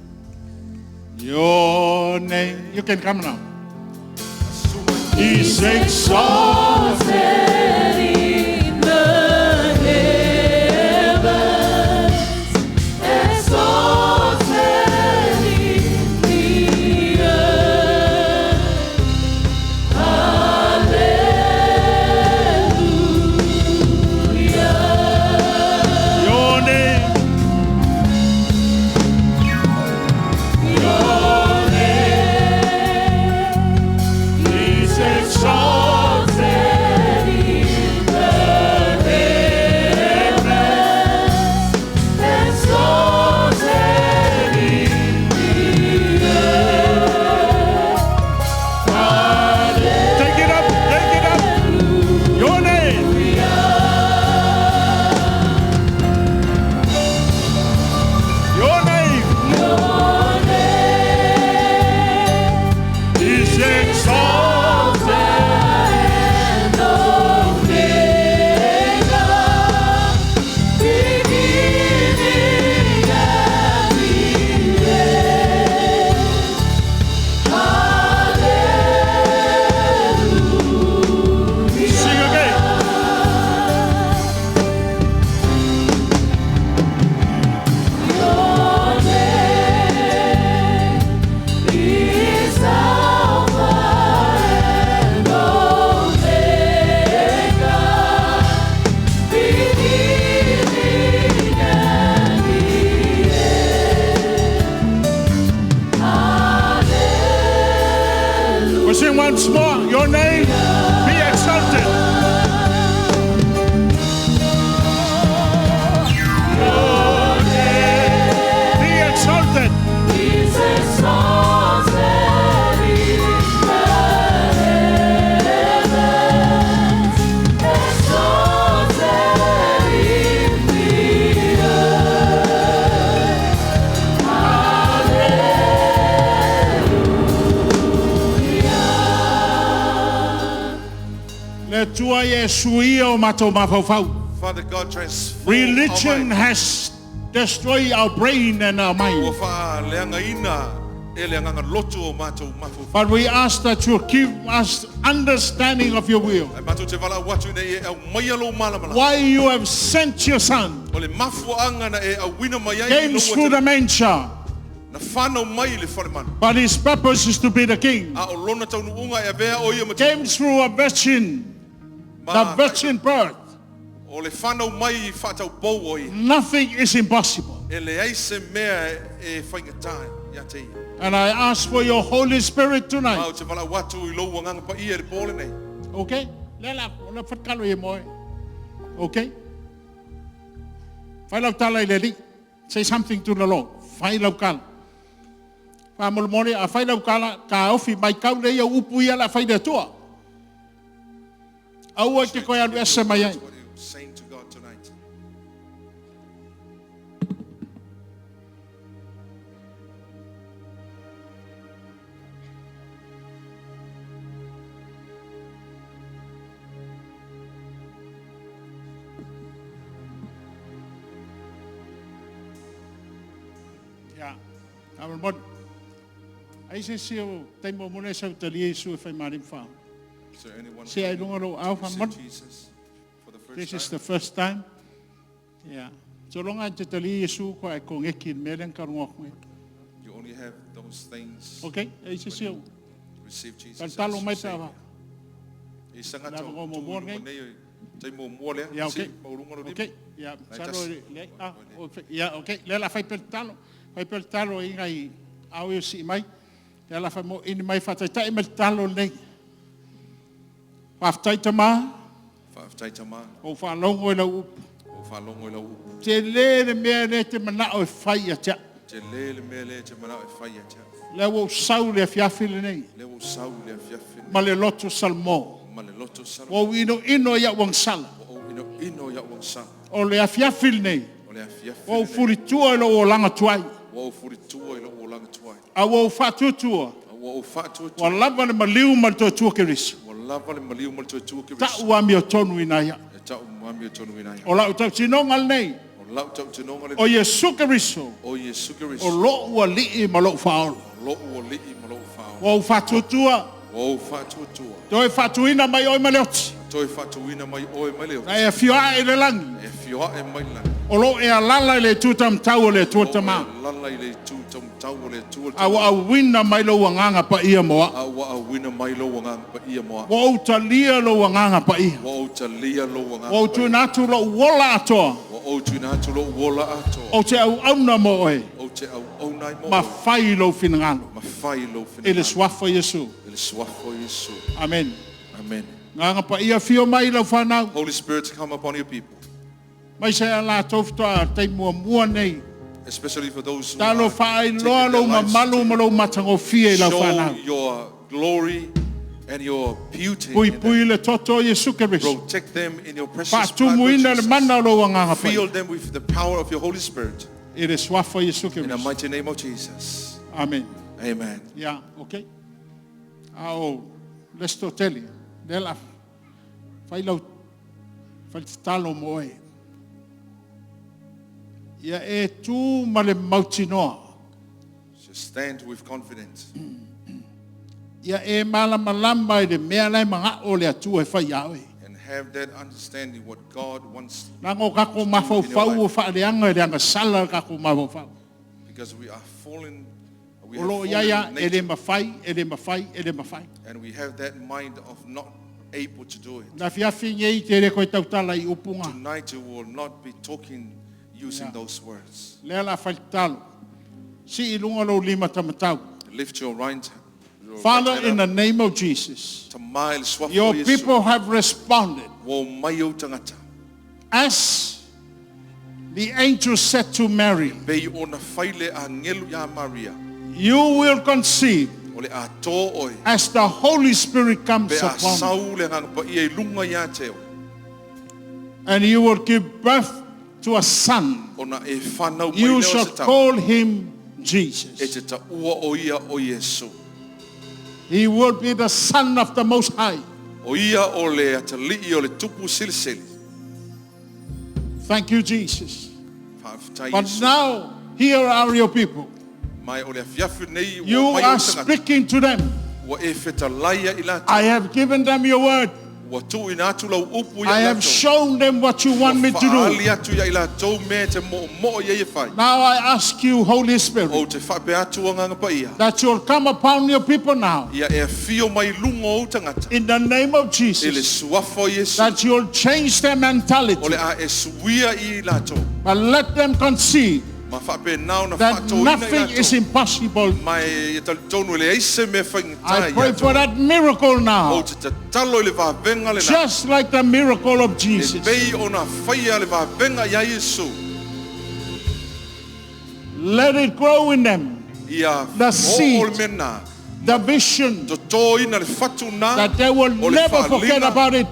Your name. You can come now. Is exalted. In the heavens, exalted in the earth. Hallelujah. Your name. Your name Is exalted. in the heavens, exalted in the earth. Take it up. Take it up. Your name. Your name Your name is exalted. and Omega, beginning and the end. Hallelujah. Sing again. Your name is Alpha and Omega, beginning and the end. Hallelujah. We sing once more. Your name be exalted. Your name be exalted. Is exalted in the heavens, exalted in the earth. Hallelujah. Le tua ye suia o matou mafaufau. Father God, transform our Religion mind. has destroyed our brain and our Ua mind. whaaleangaina e le anganga lotu o mātou mafaufau. But we ask that you give us understanding of your will. Ai mātou te wala watu nei e au mai alo malamala. Why you have sent your son, O le mafuaanga na e au wina mai ai came i through the manger, Na whanau mai le whare manu. but his purpose is to be the king. A o lona taunuunga e avea o ia matu. Came through a virgin, the virgin birth. O le whanau mai i whātau pou o ia. Nothing is impossible. E le ai se mea e whaingatai ia te ia. And I ask for your Holy Spirit tonight. Mau te wala watu i lou anganga pa ia le pōle nei. Okay? Le la, la whatkalo e moe. Okay? Whai lau tala i le li. Say something to the Lord. Whai lau kala. Wha mole mole, a whai lau kala, ka ofi mai kau le ia upu ia la whai le tua. Aua te koe alu ese mai ai. What are you saying to God tonight? Ia, a mole mole. Ai se se o taimo mole sa utalia isu e whai marim whao. Is there anyone Se ai lunga lo au wha who mole. received Jesus for the first This is time? the first time. Yeah. So long as te tali Yesu ko ai kongeki melen karunga koe. You only have those things. Okay, e se se o. Receive Jesus. Tal talo as your mai pa Savior. va. I sangata Lava o ko mo tū mo i nei. nei tai mo mo lea. Yeah, okay. Si, maulunga lo Okay. Yeah, Lai salo tasi. le ah o yeah, okay. Le la fai per talo. Fai per talo i ngai au i si mai. Le la fai mo ini mai fatai tai me talo nei. Whaftai tama, Whaftai tama, o whalongo i lau upu. o whalongo i lau upu. Te le le mea le te mana o e whai a tia. Te le le mea le te mana e whai a tia. Le wo sau le fiafi le nei. Le wo sau le fiafi. Ma le loto salmo. Ma le loto salo. Wa ino ino ia wangsala. O ino ino ia wangsala. O le afiafi nei. O le afiafi Wa lenei. furitua i lo o langa tuai. Wa o furitua i lo o langa tuai. A wa whatutua. A wa o whātua Wa lava le maliu ma le toa tua keriso. Wa lava le maliu ma le tuatua ke Ta ua mi o tonu ina ia. E tau mami o tonu ina ia. O lau tautinoga lenei, O lau tautinoga le o Iesu Keriso, o Iesu o Keriso. lou alii ma lou faaola. O lou alii ma lou faaola. Ua ou faatuatua, Ua ou faatuatua. toe faatuina mai oe ma le oti. Toe faatuina mai oe mai le oti. Na e afio ae i le lagi, E afio ae mai le lagi. o loo e alaala i le itu taumatau o le Atua Tama. O e alaala i le itu taumatau o le Atua A ua Tama. auina mai lou agaga paia mo au. A ua auina mai lou agaga paia mo au. Ua ou talia lou agaga paia. Ua ou talia lou agaga Ua ou paia. tuuina atu lou ola atoa. Ua ou tuuina atu lou ola atoa. Ou te auauna mo oe. Ou te auauna ai mo Ma oe. fai lou finagalo. Ma fai lou I le finagalo. suafa o Iesu. I le suafa o Iesu. Amen. Amen. Agaga paia afio mai lau fanau. Holy Spirit, come upon your people. Mai se a latou faatoa taimi muamua nei. Especially for those who Talo are taking faailoa their lou lives mamalu to ma lou matagofie i lau you. fanau. Show your glory and your beauty in Puipui them. le toto o Iesu Keriso. Protect them in your precious blood, Lord Faatumuina le Jesus. mana o lou agaga paia. Fill them with the power of your Holy Spirit. I le suafa o Iesu In the Keriso. mighty name of Jesus. Amen. Amen. Ia, okay. A o lesto tele. Lea la fai lau fai tatalo mo oe. Ia e tū ma le mautinoa. Just stand with confidence. Ia e malamalama i le mea lae magao le Atua e fai ia oe. And have that understanding what God wants, Leaga o kako mafaufau o faaleaga i le agasala le kako mafaufau. because we are fallen. We O have loo ia ia fallen e le nature, mafai, e le mafai, e le mafai. and we have that mind of not able to do it. Na fiafi nei te le koe tautala i upunga. Tonight you will not be talking using Yeah. those words. Lea la fai tatalo. Si i lunga lou lima tamatau. Lift your right, your right Father, hand in the up. name of Jesus, Ta mai le suafa o your Iesu. people have responded Ua mai ou tagata. as the angel said to Mary, Pei ona fai le angelu ia Maria. you will conceive O le a tō oe. as the Holy Spirit comes Pe a upon you, sau le agaga paia i lunga ia te oe. and you will give birth to a son. Ona e whanau mai You leo shall se tama. call him E Jesus. te taua o ia o Iesu. He will be the Son of the Most High. O ia o le atalii o le tupu silisili. Thank you, Jesus. Whaafetai But Iesu. now, here are your people. Mai o le afiafi nei ua You mai are o tagata. speaking to them. Ua e whetalaia i lātou. I have given them your word. Ua tuuina atu lau upu ia I i have lātou. shown them what you want me to do. Whaali atu ia i lātou me te mo mo ia i whai. Now I ask you, Holy Spirit, O te whape atu o nganga paia. that you'll come upon your people now Ia e whio mai lunga o tangata. in the name of I le Jesus, suafa o Iesu. that you'll change their O mentality, le a e suia i lātou. but let them conceive Ma whape nao na that whaatō ina i nothing is lātou. impossible. Mai e talitonu le eise me whaingatai I pray for that miracle O now, te tatalo i le vavenga le na. just like the miracle of E Jesus. pei o na whaia le vavenga ia Iesu. Let it grow in them, Ia The o seed. o le mena. the vision Toto ina le whatu nā. that they will O le never forget whaalinga. about it.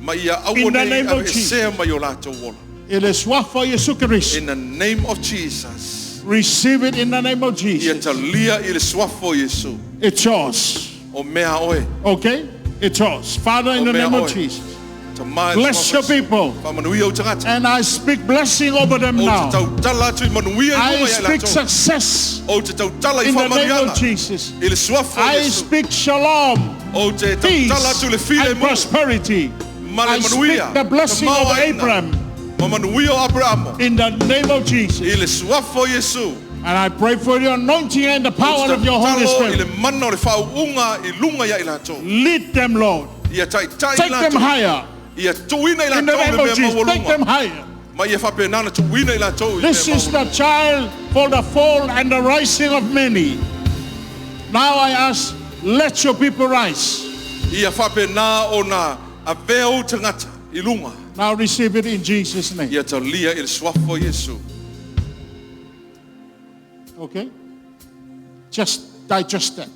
Ma ia In aua the nei name of ave Jesus. esea mai o lātou ola. I le suafa o Iesu Keriso. In the name of Jesus. Receive it in the name of Ia Jesus. talia i le suafa o Iesu. It's yours. O mea oe. Okay? It's yours. Father, in O the mea name of oe. Jesus. Ta mai le Bless suafa your o Iesu. people. Whamanuia o tangata. And I speak blessing over them O te now. tautala atu i manuia i I lunga ia i speak lātou. success O te tautala i in the name whamanuianga. of Jesus. I le suafa o I Iesu. speak shalom, O te peace, tautala atu le file and mu. prosperity. Ma le I speak manuia. the blessing Ta of maoaina. Abraham Ma manuia o Abrahamo. in the name of I Jesus. le suafa o Iesu. And I pray for the anointing and the O power te of your Holy tatalo i le Spirit. mana o le whaunga i lunga ia i lātou. Lead them, Lord. Ia taitai i Take them lātou. higher. Ia tuina i In the lātou name le of mea Jesus, take them maualuga. higher. Ma ia whapenana tuina i lātou i le This mea is the maualuga. child for the fall and the rising of many. Now I ask, let your people rise. Ia whapena o nā avea o tangata i lunga. Now receive it in Jesus' name. Ia talia i le suafa o Iesu. Okay? Just digest that.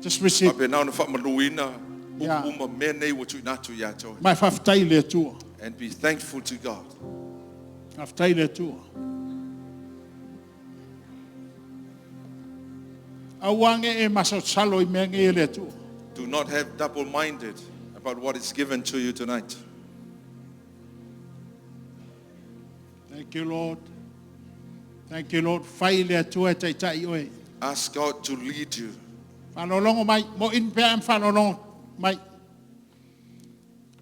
Just receive. Whapena o na whamanuina Yeah. uma mea nei ua tuina atu ia te oe. Mai whafetai le Atua. And be thankful to God. Whafetai le Atua. Auange e masaosalo i mea nge e le Atua. Do not have double-minded about what is given to you tonight. Thank you, Lord. Thank you, Lord. Fai le Atua e taitai oe. Ask God to lead you. Faalologo mai, mo in pea am faalologo mai.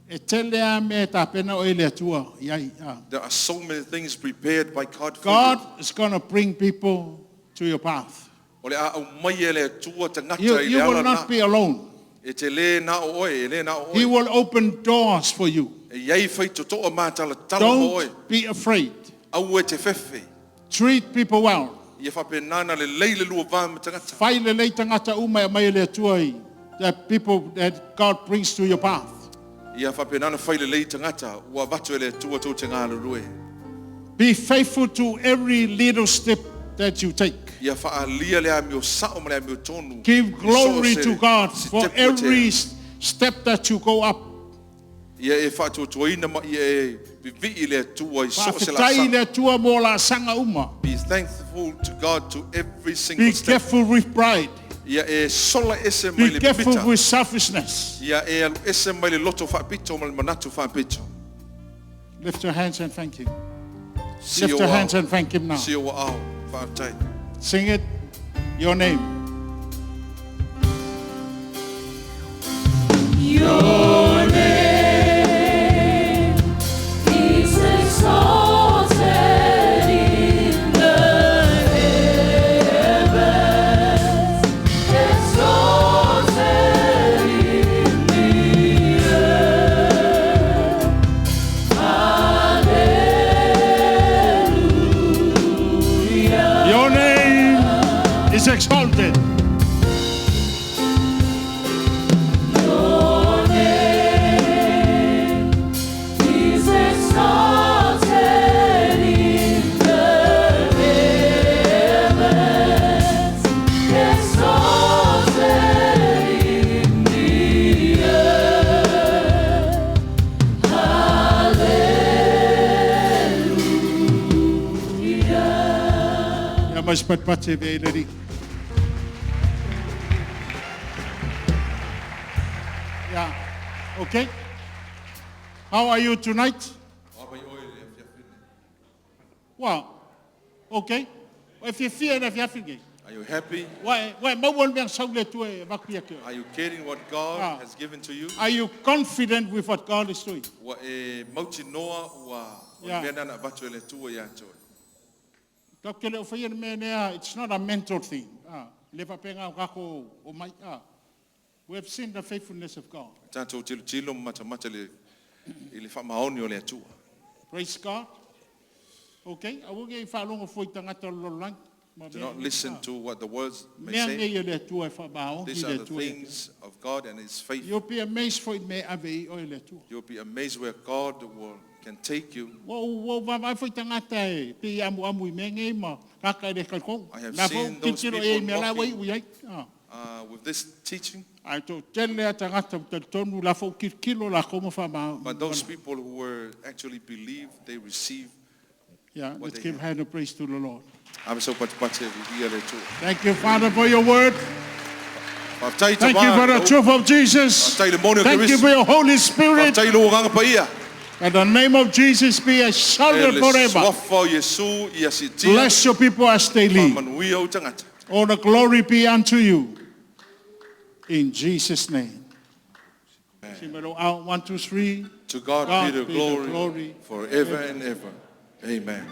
E tele a mea e tapena oe le Atua i ai. Ah. There are so many things prepared by God for God you. is going to bring people to your path. O le a au mai e le Atua tangata You, i you le will ala not na. be alone. E te le na o oe, e le na o He oe. will open doors for you. E iai whai totoa mātala tala mo oe. Don't be afraid. Au e te whewhe. Treat people well. Ia whapenana le leile lua vā ma tangata. Fai le lei tangata uma e mai e le Atua i. The people that God brings to your path. Ia whapenana whai le lei tangata. Ua vatu e le Atua tō te ngā rurue. Be faithful to every little step that you take. Ia whaalia le amio sao ma le amio tonu. Give I so glory se- to God se for tepu e te- every step that you go up. Ia e whaatuatuaina ma ia e vivi le Atua i so se la Faafetai sa. le Atua mo la sanga uma. Be thankful to God to every single Be step. careful with pride. Ia e sola ese mai Be le careful pita. with selfishness. Ia e alu ese mai le loto whaapito ma le manatu whaapito. Lift your hands and thank Him. Si Lift o your au. hands and thank Him now. Si o au. Whaafetai. Sing it, your name. Your name is exalted in the heavens, exalted in the earth. Hallelujah. Your name is exalted. Your name is exalted in the heavens, exalted in the earth. Hallelujah. Ia mais patpate ve lady. Yeah. Okay. How are you tonight? Well, okay. Wa fia fia na fia fia. Are you happy? Wa wa maua le sau le tua e vaku ia ke. Are you getting what God Ah. has given to you? Are you confident with what God is doing? Ua e mauti noa ua o Yeah. mea nana vatu e le Atua ia te oe. Ka le o whaia le mea nea, it's not a mental thing. Ah, le whapenga o kako o mai. Ah. We have seen the faithfulness of God. Tātou tilo tilo mata mata le, i le whamaoni o le Atua. Praise God. Okay, a wonge i whaalongo fo i tangata o lololang. Ma Do mea not nei, listen ah. to what the words may Mea say. nei e le Atua e whaamaongi These le are the Atua. ia te. things of God and His faith. You'll be amazed for it me ave i oe le Atua. You'll be amazed where God will, can take you. Wa wa wa fo i tangata e pe amu amu i mea ngei ma kaka i le kalkong. I have La fo seen those titiro e people mea la wai walking. ui ai. Ah. With this teaching, Ai tō tele a tangata te tonu la fo kirikilo la komo whama. but those people who were actually believe, they receive. Yeah, what let's they give have. hand of praise to the Lord. Ave sau patipati e vivia le Atua. Thank you, Father, for your word. Whaatai te Thank you for the wā. truth of Jesus. Whaatai le moni o Thank you Keriso. for your Holy Spirit. Whaatai lo nganga paia. And the name of Jesus be E exalted le forever. swafa o Yesu ia si tia. Bless your people as they leave. Whamanuia o tangata. All the glory be unto you. In Jesus' name. Out, 1, 2, 3. To God, God be the be the glory, glory forever and ever. Amen.